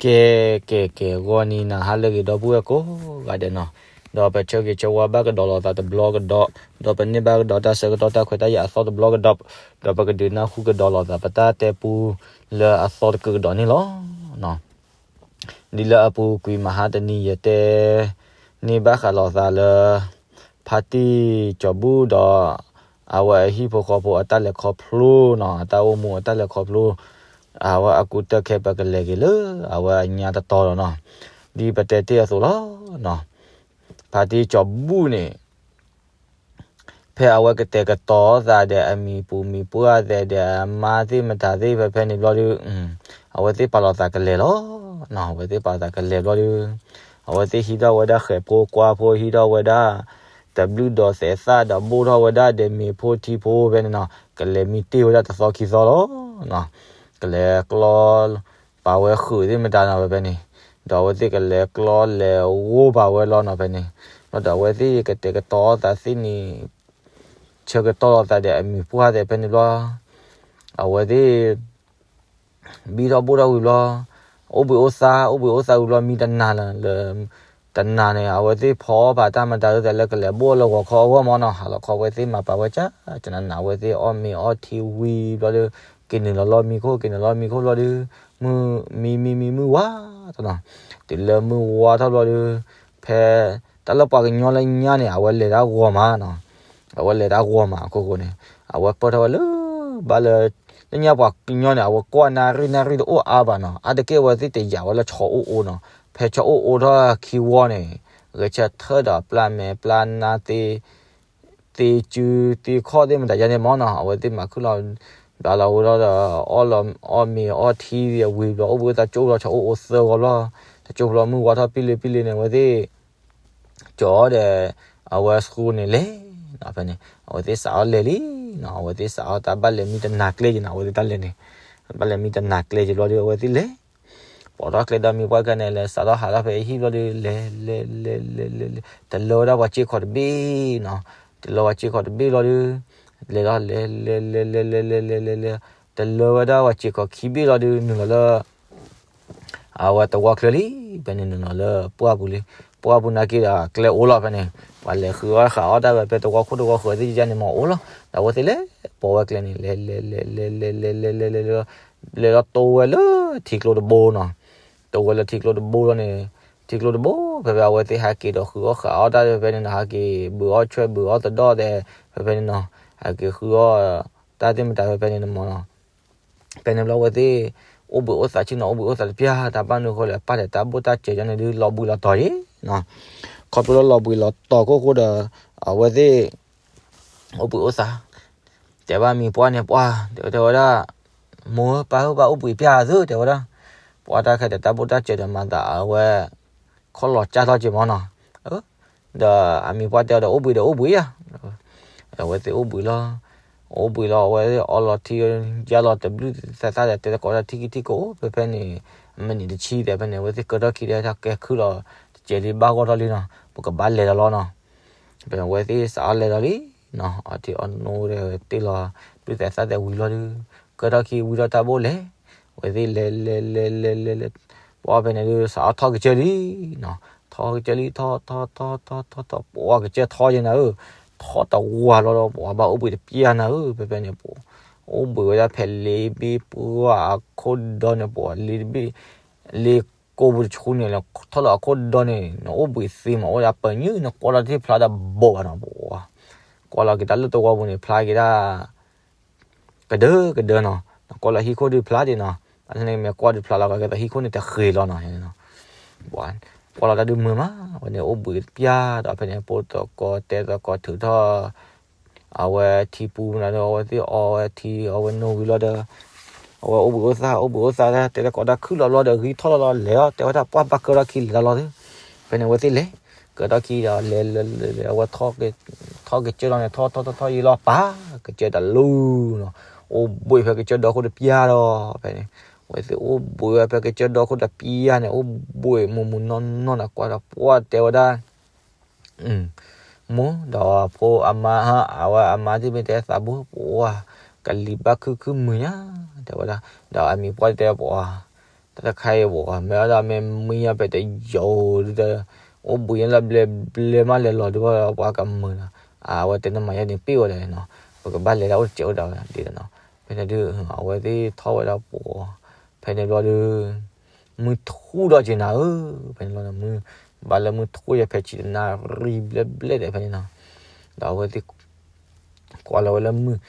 ကဲ ကဲ ကဲ ဂီၤနံၤနၤဟါလၢအဂ့ၤ ဒီပုၢ်ဝဲၢ်ကိးဂၤဒဲးနီၤ, ဒီးပဆၢဂ့ၤဆၢဝါဘၣ်ကဒီးလိာ်သးတဘျီကဒီး, ဒီးပန့ၢ်ဘၣ်ကဒီးတၢ်ဆၢကတီၢ်တၢ်ခွဲးတၢ်ယာ်အသီတဘျီကဒီး, ဒီးပကဒုးနၢ်ဟူကဒီးလိာ်သးပတၢ်တဲပူလၢအသီတကုာ်ကဒီးန့ၣ်လီၤ. ဒ်လၢအပူၤကွံာ်မဟါတနံၤ ယတဲန့ၢ်ဘၣ်ဃးလိာ်သးလၢ ဖါတံၢ်ကၠီၤဘူၣ်ဒီး အဝဲအဟံၣ်ဖိဃီဖိအတၢ်လဲၤခီဖျိနီၤ, အတၢ်အိၣ်မူအတၢ်လဲၤခီဖျိ, အဝဲအကူတၢ်ခဲ ပကလဲၤက့ၤလၢ အဝဲအညါတတီၤလီၤနီၤ, ဒ်ပတဲတ့ၢ်အသိးလီၤ. ဖါတံၢ်ကၠီၤဘူၣ်န့ၣ် ဖဲအဝဲကတဲာ်ကတီၤသးဒီးအမံၤပူၤမံၤပှၢ်သဲးဒီးအမါသ့ၣ်မတၤသ့ၣ် ဖဲဖဲန့ၣ်ဘျီဒီး အဝဲသ့ၣ်ပာ်လိာ်သးကလဲၤလီၤ. အဝဲသ့ၣ်ပာ်လိာ်သးကလဲၤဘျီဒီး အဝဲသ့ၣ်ဟံးထီၣ်ဝဲဒၣ်ဃဲၤဖိကွၢ်ဖိ ဟံးထီၣ်ဝဲဒၣ် တဘျုးဒီးသဲးသၣ်ဒီးဘိၣ်ထီၣ်ဝဲဒၣ်ဒီးမ့ၤဖိထံဖိဖဲန့ၣ်နီၤ, ကလဲၤမံတ့ၢ်ဝဲဒၣ်တသီခံသီလီၤ. ကလဲၤကျီ ပာ်ဝဲဃုာ်သ့ၣ်မတၤနီၤ ဖဲဖဲန့ၣ်, ဒီးအဝဲသ့ၣ်ကလဲၤကျီလဲၤဂိၢ်ပာ်ဝဲလီၤနီၤ ဖဲန့ၣ်, ဒီးအဝဲသ့ၣ်ကတဲာ်ကတီၤသးသ့ၣ်န့ၣ် ဆၢကတီၢ်လိာ်သးဒီးအမံၤပှၢ်သဲးဖဲန့ၣ်ဘျီ အဝဲသ့ၣ် ဘံထီၣ်ဘိၣ်ထီၣ်ဝံၤဘျီ အိၣ်ဘှံးအိၣ်သါ အိၣ်ဘှံးအိၣ်သါဝံၤဘျီ မံတနၤလၢ တနၤန့ၣ် အဝဲသ့ၣ်ဖီအီၣ်ပာ်တၢ်မတၤဒ်သိးလၢကလဲၤဘိၣ်လၢဂီၤခီအဂီၢ်မၢ်နီၤ, ဟးလီၤခီအဝဲသ့ၣ်မၤပာ်ဝဲကၢ် ကနနၤ အဝဲသ့ၣ်အီၣ်မ့ၤအီထံဝံၤဘျီဒီး က့ၤနုာ်လီၤလီၢ်မံခိၣ် က့ၤနုာ်လီၢ်မံခိၣ်ဘျီဒီး မုၢ်မံမံမုၢ်ဝါထီၣ်နီၤ, တုၤလၢမုၢ်ဝါထီၣ်ဘျီဒီး ဖဲ တၢ်လၢပှၤကညီလၢညါန့ၣ် အဝဲလဲၤတၢ်ဂီၤမးနီၤ, အဝဲလဲၤတၢ်ဂီၤမးအခိၣ်ဃိန့ၣ် အဝဲပၢၢ်ထီၣ်ဝဲလၢ ဘၣ်လၢ လၢညါပှၤကညီန့ၣ် အဝဲကွၢ်နၣ်ရံၣ်နၣ်ရံၣ်တအိၣ်အါဘၣ်နီၤ, အါတက့ၢ်အဝဲသ့ၣ်တယာ်ဝဲလၢဆီအိၣ်အိနီၤ, ဖဲဆီအိၣ်အိထီၣ်ခံဝီန့ၣ် ဂဲၤဆၢထၢၣ်ဒီးပျၢ်မဲာ်ပျၢ်နါသ့ သ့စုသ့ခီၣ်သ့ၣ်မတၤယါန့ၣ်မၢ်နီၤ, အဝဲသ့ၣ်မၤခုၣ်လီၤ ဘျါလီၤဝဲဒီး အီၣ်မ့ၤအီထံဝံၤဘျီ အိၣ်ဘှံးအိၣ်သါကၠိလီၤ ဆီအိၣ်အိသၢဂီၤဘျီ တကၠိဘျီမုၢ်ဝါထီၣ်ပံလ့ပံလ့န့ၣ် အဝဲသ့ၣ် ကၠီဒီး အဝဲ school န့ၣ်လဲၤနီၤ ဖဲန့ၣ် အဝဲသ့ၣ်စးထီၣ်လဲၤလံနီၤ, အဝဲသ့ၣ်စးထီၣ်တၢ်ဘၣ်လဲၤမံတနၤကျဲက့ၤနီၤ, အဝဲသ့ၣ်တၢ်လဲၤန့ၣ် ဘၣ်လဲၤမံတနၤကျဲက့ၤဘျီဒီး အဝဲသ့ၣ်လဲၤ ပိာ်ထီၣ်ကျဲဒီးမံၤပှၢ်ခဲန့ၣ် လဲၤစးထီၣ်ဟးထီၣ်ဖဲအဟံၣ်ဘျီဒီး လဲၤလဲၤလဲၤလဲၤလဲၤ တလၢဝဲဒၣ်ပှၤစ့ခိးတဘ့ၣ်နီၤ, တလၢပှၤစ့ခိးတဘ့ၣ်လီၤဒီး လဲၤလီၤလဲၤလဲၤလဲၤလဲၤလဲၤလဲၤလဲၤလဲၤ တလၢဝဲဒၣ်ပှၤစ့ခိးခံဘ့ၣ်လီၤဒီး နုာ်လီၤလၢ အဝဲတဝီချၢလံ, ဖဲန့ၣ်နုာ်လီၤလၢပှၢ်ပူၤလံ, ပှၢ်ပူၤနာ်က့ဒီးကျဲအိၣ်လီၤဖဲန့ၣ်, ပှၤလဲၤဃုအီၣ်ဃုအီၣ်တၢ်ဝဲဖဲတဝီခိၣ်တဝီဃၢၤသ့ၣ်ယါန့ၣ်မ့ၢ်အိၣ်လီၤ, ဒီးအဝဲသ့ၣ်လဲၤပိာ်ဝဲကျဲန့ၣ် လဲၤလဲၤလဲၤလဲၤလဲၤလဲၤလဲၤလဲၤလဲၤ လဲၤလီၤတိဝဲလၢထံကျိတဘိနီၤ, တိဝဲလၢထံကျိတဘိလီၤန့ၣ်, ထံကျိတဘိ ဖဲဖဲအဝဲသ့ၣ်ဟဲက့ၤဒီးဃုအီၣ်ဃုအီၣ်တၢ်ဖဲဖဲန့ၣ်နီၤ, ဟဲက့ၤဘုးအီၣ်ဆွဲဘုးအီၣ်သဒီၣ်ဒီး ဖဲဖဲန့ၣ်နီၤ, ဟဲက့ၤဃုအီၣ်တၢ်သ့ၣ်မတၤဖဲဖဲန့ၣ်မ့ၢ်နီၤ ဖဲန့ၣ်ဘျီအဝဲသ့ၣ် အိၣ်ဘှံးအိၣ်သးဆ့ၣ်နီၤ အိၣ်ဘှံးအိၣ်သးတပျၢ် တၢ်ဘၣ်နုၤဃိလဲၣ် ပၢ်ဒီးတၢ်ဘိၣ်တၢ်စၢၤယါန့ၣ်ဒုး လီၤဘှံးလီၤတီၤယ့ၣ်နီၤ, ခီဖျိလၢလီၤဘှံးလီၤတီၤခိၣ်ဃိဒီး အဝဲသ့ၣ် အိၣ်ဘှံးအိၣ်သး တဲဘၣ်မံၤပှၢ်န့ၣ်ပှၢ် တဲဝဲဒၣ် မိၢ်ပၢ်ဧၢ ဘၣ်အိၣ်ဘှံးပျၢ်သု တဲဝဲဒၣ်, ပှၢ်တၢ်ခဲဒီးတၢ်ဘိၣ်တၢ်စၢၤဒီးမၤသးအဝဲ ခီၣ်လီၤကၢ်ထီၣ်က့ၤမ့ၢ်နီၤ, ဒီးအမံၤပှၢ်တဲအီၤဒီး အိၣ်ဘှံးဒီးအိၣ်ဘှံးယၤ, အဝဲသ့ၣ်အိၣ်ဘှံးလီၤ, အိၣ်ဘှံးလီၤ အဝဲသ့ၣ်အီလီၤထံ ယါလီၤတဘျုးသဲးသၣ်ဒီး တဲသကိးတၢ်ထံကံထံကီၢ်အိၣ် ဖဲဖဲန့ၣ် မ့ၢ်နံၤတဆံသဲးဖဲန့ၣ် အဝဲသ့ၣ်ကၢထီၣ်ခံဒီး တၢ်ကဲခုၣ်လီၤ တစဲးလံဘၣ်ဂီၢ်ထီၣ်လံနီၤ ပကဘၣ်လဲၤဒီးလီၤနီၤ, ဖဲအဝဲသ့ၣ်စးအီၣ်လဲၤဒီးလံနီၤ အီထံအီနိဒီးတ့ၢ်လီၤ ဘျုးသဲးသၣ်သဲးဝံၤလီၤဒုး ကၢထီၣ်ခံဝံၤထီၣ်တၢ်ဘိၣ်လဲၤ, အဝဲသ့ၣ်လဲၤလဲၤလဲၤလဲၤလဲၤလဲၤ, ပှၢ်ဖဲန့ၣ်ဒုး စးအီၣ်ထီၣ်ကစၢၢ်လံနီၤ, ထီၣ်ကစၢၢ်လံ ထီၣ်ထီၣ်ထီၣ်ထီၣ်ထီၣ်ထီၣ် ပှၢ်ကစၢၢ်ထီၣ်ယဲနၤဧၢ, ထီၣ်တဝၤလီၤဒီး ပှၢ်ဘၣ်အိၣ်ဘှံးတပျၢ်နၤဧၢ, ဖဲဖဲန့ၣ် ပှၢ် အိၣ်ဘှံးဝဲဒၣ်ဖဲလ့ဘ့ၣ်ပှၢ်အခိၣ်ဒီန့ၣ် ပှၢ်လ့တဘ့ၣ် လ့ကိးပူၤတဆူန့ၣ် ထီၣ်လၢအခိၣ်ဒီန့ၣ် နအိၣ်ဘှံးသ့မး အိၣ်ဒၣ်ပညိၣ် နကွၢ်လီၤတထံၣ်ဖျါတၢ်ဘိးဘၣ်နီၤ ပှၢ်, ကွၢ်လီၤက့ၤတၢ်လၢတဝီပူၤန့ၣ် ဖျါက့ၤဒၣ် ကဒၢကဒၢနီၤ, နကွၢ်လီၤဟံၣ်ခိၣ်ဒုးဖျါဒံးနီၤ, အန့ၣ်မ့ၢ်ကွၢ်ဒုးဖျါလီၤ ကဲသိးဟံၣ်ခိၣ်န့ၣ်တဃ့ၢ်လီၤနီၤ, ပှၢ်ကွၢ်လီၤတၢ်ဒုးမုာ်မး, ဝဲန့ၣ်အိၣ်ဘှံးတပျၢ်ဒီး ဖဲန့ၣ် ဖိသကိးတဲသကိးထုးထီၣ် အဝဲထံပူၤမနုၤဒီး အဝဲသ့ၣ်အီဝဲထံ အီဝဲနိဝံၤလီၤဒီး အဝဲအိၣ်ဘှံးအိၣ်သါ အိၣ်ဘှံးအိၣ်သါ တဲသကိးတၢ်ခုၣ်လီၤဘျီဒီး ဂံၢ်ထီၣ်လီၤလီၤ လဲၤလီၤ တဲဝဲဒၣ်ပှၢ်ဘၣ်ကၢထီၣ်ခံလဲၤလီၤလီၤ, ဖဲန့ၣ် အဝဲသ့ၣ်လဲၤ ကၢထီၣ်ခံဒီး လဲၤလဲၤလဲၤလဲၤ အဝဲထီၣ်ကစၢၢ်လီၤန့ၣ် ထီၣ်ထီၣ်ထီၣ်ထီၣ်ယံၤလီၤ ပာ်ကစၢၢ်တလူနီၤ, အိၣ်ဘှံးဖဲကစၢၢ်ဒီခိၣ်တပျၢ်ဒီး ဖဲန့ၣ် အဝဲသ့ၣ်အိၣ်ဘှံးဝဲဖဲကစၢၢ်ဒီခိၣ်တပျၢ်န့ၣ် အိၣ်ဘှံးမုၢ်မုၢ်နီၢ်နီၢ်န့ၣ် ကွၢ်ဒီးပှၢ်တဲဝဲဒၣ် မိၢ်ဒီးဖိအမါ အဝဲအမါသ့ၣ်မ့ၢ်တဲသးဘိ ပှၢ် ကလံၤဘၣ်ခုၣ်ခုၣ်မုာ်ညါ တဲဝဲဒၣ်, ဒီးအမံၤပှၢ်တဲပှၢ် တၢ်တခါအံၤ ပှၤမ့ၢ်အီၣ်ဒၣ်မ့ၢ်မံအီၤ ဖဲတယိၤဒုး အိၣ်ဘှံးညါလၢဘျဲဘျဲမး လဲၤလီၤဒုး ပှၤကမုာ်နီၤ, အဝဲတဲန့ၢ်မၤယဲန့ၣ် ပ့ၢ်ဝဲလဲၣ်နီၤ, ပကဘၣ်လဲၤဒၣ်အိၣ်တစဲးအိၣ်ဒၣ်ဝဲဒၣ်နီၤ. ဖဲန့ၣ်ဒုး အဝဲသ့ၣ်ထီၣ်ဝဲဒၣ်ပှၤ, ဖဲန့ၣ်ဘျီဒုး မုၢ်ထူၣ်ဒီးက့ၤနၤဧၢ, ဖဲန့ၣ်ဘျီ မုၢ်ဘၣ်လၢမုၢ်ထူၣ်ယဲ ဖဲဆံတနၣ်ရံၣ်ဘျဲဘျဲဒီး ဖဲန့ၣ်နီၤ, ဒီးအဝဲသ့ၣ် ကွၢ်လီၤဝဲလၢမုၢ်,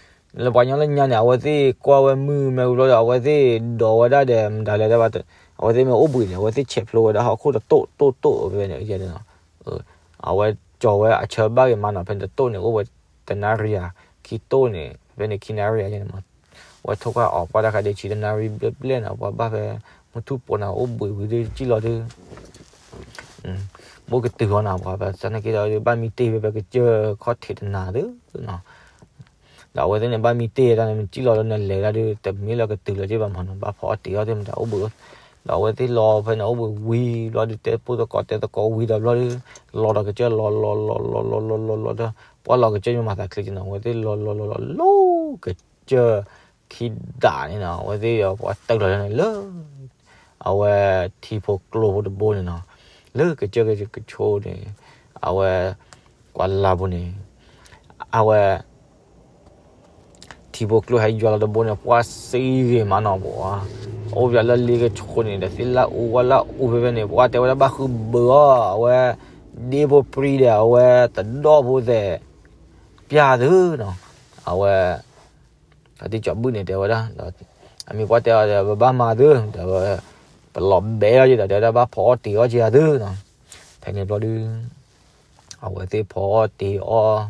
လၢပှၤညီလၢညါန့ၣ် အဝဲသ့ၣ်ကွၢ်ဝဲမုၢ်မ့ၢ်ဝံၤဘျီဒီး အဝဲသ့ၣ်ဒိးဝဲဒၣ်ဒီးမတၤလဲၣ်, အဝဲသ့ၣ်မ့ၢ်အိၣ်ဘှံးန့ၣ် အဝဲသ့ၣ်ဆဲးဖျိဝဲဒၣ်ဟီၣ်ခိၣ်တတိၢ်တိၢ်တိၢ်ဖဲန့ၣ်နီၤ. အဝဲကၠီၤဝဲအဆၢဘၣ်ဂ့ၤမးနီၤ, ဖဲန့ၣ်တတိၢ်န့ၣ် အိၣ်ဝဲတနၣ်ရံၣ်ဧါ, ခံတိၢ်န့ၣ် ဖဲန့ၣ်ခံနၣ်ရံၣ်ဧါန့ၣ်မး, အဝဲထိၣ်ကွၢ်အီၤကွၢ်တၢ်ခါဒ့ဆံတနၣ်ရံၣ်ဘျဲဘျဲနီၤ, ပှၤဘၣ်ဖဲမုၢ်ထူၣ်ပိာ်န့ၣ် အိၣ်ဘှံးဝံၤဒုးစံၣ်လီၤဒုး ဘိကတုၤအီၤနၤ ပှၤဖဲစၢ်န့ၣ်က့ဒီး ဘၣ်မံတ့ၢ်ဖဲဖဲကစၢၢ်ခီၣ်ထံးတနၤသုနီၤ. ဒီးအဝဲသ့ၣ်န့ၣ် ဘၣ်မံတ့ၢ်တၢ်န့ၣ် မ့ၢ်စံၣ်လီၤလၢနလဲၤဒၣ်ဒုး တမ့ၢ်လၢကတုၤလၢၤက့ဘၣ်မးနီၤ, ဘၣ်ဖီအီၣ်တ့ၢ်အီၣ်သ့ၣ်မတၤအိၣ်ဘှံး, ဒီးအဝဲသ့ၣ်လီၤဖဲန့ၣ်အိၣ်ဘှံးဝံၤဘျီဒုး တဲဖိသကိးတဲသကိးဝံၤဒီးဘျီဒုး လီၤဒီးကစၢၢ်လီၤလီၤလီၤလီၤလီၤလီၤလီၤလီၤလီၤဒီး ပှၤလီၤကစၢၢ်မၤသးချ့က့နီၤ, အဝဲသ့ၣ်လီၤလီၤလီၤလီၤလီၤလီၤဒီး ပှၤလီၤကစၢၢ်ခံဒးန့ၣ်နီၤ, အဝဲသ့ၣ်ဒီးပှၤတၢၢ်လီၤန့ၣ်လၢ အဝဲထံဖိကျိဖိတဘိန့ၣ်နီၤ, လၢကစၢၢ်ကဆိန့ၣ် အဝဲ ကွၢ်လၢ်ပူၤန့ၣ် အဝဲ ထံဖိကျိဟဲယွၤလီၤတဘိန့ၣ် ပှၤစံဂ့ၤမးနီၤ, ပှၤ အိၣ်ပၠးလၢလ့ကဆိန့ၣ်ဒီး သ့ၣ်လၢအူဝဲလၢအူဖဲဖဲန့ၣ် ပှၤတဲဝဲဒၣ်ဘၣ်ဃုဘုးအီၤ အဝဲ ဒ့ဖိပြံဒီး အဝဲတဒီၣ်ဖိသဲး ပၠးသုနီၤ, အဝဲ ဖါတံၢ်စီၤဘူၣ်န့ၣ်တဲဝဲဒၣ်ဒီး အမံၤပှၢ်တဲအီၤဒီး ပဘၣ်မၤသုဒီး ပလီၤဘဲအီၤက့ဒီး တဲဝဲဒၣ်ဘၣ်ဖီအီၣ်တ့ၢ်အီၣ်က့ယၤသုနီၤ, ဖဲန့ၣ်ဘျီဒုး အဝဲသ့ၣ်ဖီအီၣ်တ့ၢ်အီၣ်,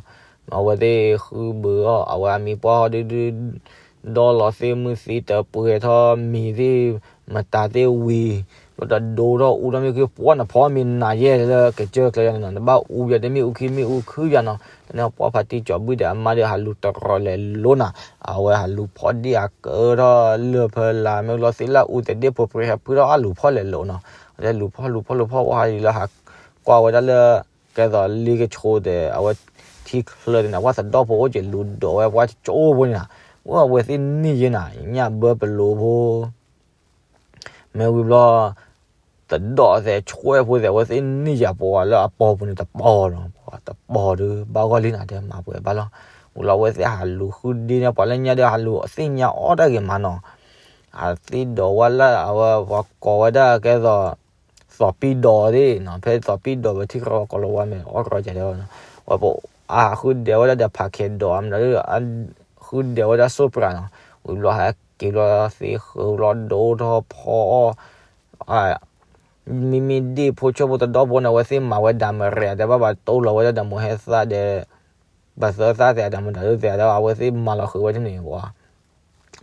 အဝဲသ့ၣ်ဃုဘုးအီၤ, အဝဲအမံၤပှၢ်ဟီၣ်ဒုးဒုး, ဒီလီၤသ့ၣ်မုၢ်သံတပှဲၤထီၣ်မံၤသ့ၣ်, မတၤသ့ၣ်ဝံၤ, ဘျီဒီးဒိထီၣ်အူထီၣ်မ့ၢ်ခံ ပှၢ်နဖီမ့ၢ်နၤယဲလၢကစၢၢ်ကျဲယၤန့ၣ်နီၤ, နဘၣ်အူယၤတမ့ၢ်အူခံမ့ၢ်အူခုယၤနီၤ, လၢန့ၣ်ပှၢ်ဖါတံၢ်စီၤဘူၣ်ဒီးအမါဒီးဟးလူၤတရီၤလဲၤလိနီၤ, အဝဲဟးလူၤဖီဒ့ၣ်အကၢထီၣ်လၢဖၢလၢ် မ့ၢ်လီၤသ့ၣ်လၢအူသဲးဒ့ၣ်ဖိပြံဟဲဖုထီၣ်အလူၤဖီၣ်လဲၤလိနီၤ, အဝဲလူၤဖီၣ်လူၤဖီၣ်လူၤဖီၣ်ဝဲဟးလၢဟးကွၢ်ဝဲဒၣ်လၢ ကဲသိးလ့ကဆိဒီး အဝဲထံချၢန့ၣ် ပှၤသဒီၣ်ဖိအိၣ်က့ၤလူၤဒိးဝဲပှၤကၠိဖိန့ၣ်, အိၣ်အဝဲသ့ၣ်န့ၢ်ယဲနၤ ညၣ်ဘၢပလိၤဖိ မ့ၢ်ဝံၤဘျီ သဒီၣ်သဲးဆွဲဖိသဲး အဝဲသ့ၣ်န့ၢ်ယၤပှၤလၢအပီၤပူၤန့ၣ်တပီၤနီၤ, ပှၤတပီၤဒုး ဘၣ်ဂီၢ်လံနၤ တဲမၤပှဲၤဘၣ်လီၤ, ဝံၤလီၤအဝဲသ့ၣ်ဟးလူၤဃုဒ့န့ၣ် ပှၤလၢညါဒီးဟးလူၤသ့ၣ်ညါအီၣ်တၢ်ဂ့ၤမးနီၤ, အသ့ၣ်ဒိးဝဲလၢအဝဲပှၤကိးဝဲဒၣ်ကဲသိး သီးပံၣ်ဒိးသ့ၣ်နီၤ, ဖဲသီးပံၣ်ဒိးဝဲထံချီကိးလီၤဝါမဲာ် အီၣ်ကရီကဲးတဲဝဲနီၤ, ဝဲပှၤအါဃုဒဲးဝဲဒၣ်ဒီးဖးခဲဒီး မတၤဒုး ဃုဒဲးဝဲဒၣ်စိၣ်ပြးနီၤ, ဝံၤဘျီဟဲက့ၤဘျီသ့ဃုာ်ဘျီဒိၣ်ထီၣ်ဖီ မ့မ့ၢ်ဒ့ၣ်ဖိဆိဖိသဒီၣ်ဖိန့ၣ် အဝဲသ့ၣ်မၤဝဲဒၣ်မရဲၣ် တဲဘၣ်ဘၣ်တိၢ်လီၤဝဲဒၣ်ဒီးမိၢ်ဟဲသၣ်ဒီး ဘၣ်သၢသၣ်သဲးဒီးမတၤဒုးသဲးဒီး အဝဲသ့ၣ်မၤလီၤဃုာ်ဝဲဒၣ်န့ၣ်ဝဲ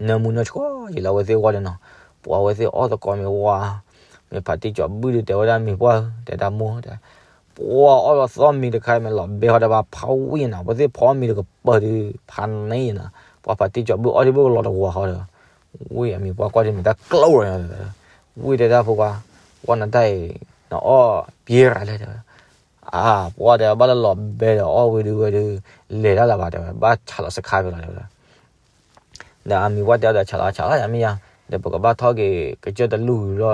နၢမူနၢဆှီယံာ်လၢအဝဲသ့ၣ်ဂီၢ်န့ၣ်နီၤ, ပှၤအဝဲသ့ၣ်အီၣ်သကိးမ့ၢ်ဝါ, မ့ၢ်ဖါတံၢ်စီၤဘူၣ်ဒုးတဲဝဲဒၣ်မ့ၢ်ပှၢ်ဧၢ တဲဒၣ်မိၢ်တဲ, ပှၤအီၣ်လီၤသီမံၤတခါမ့ၢ်လီၤဘဲဟီဒီးဘၣ်ဖးဝံၣ်နၤ, အဝဲသ့ၣ်ဖီမံၤတကပၤဒုး ဖးန့ၣ်နၤ, ပှၤဖါတံၢ်စီၤဘူၣ်အီၣ်ဒံးဘၣ်ကလီၤတဝီၤဃီဒီး, ဝံၣ်အမံၤပှၢ်ကွၢ်ဒ်မ့ၢ်တၢ်ကျိၣ်လီၤ, ဝံၣ်တဲဒၣ်ဖိခွါ, ပှၤနတၢ်အံၤ နအီၣ်ပျဲရၤလဲၣ်တဲဝဲ, အါ ပှၤတဲဘၣ်လၢလီၤဘဲဒီးအီၣ်ဝဲဒုးဝဲဒုး လဲၤတၢ်လၢၤဘၣ်တဲဝဲ ဘၣ်ဆးလီၤစခါဖဲလီၤတဲဝဲဒၣ် ဒီးအမံၤပှၢ်တဲအီၤဒီး ဆးလီၤဆးလီၤယမ့ၢ်ယါ, ဒီးပကဘၣ်ထီၣ်က့ၤ ကစၢၢ်တလူၢ်ဝံ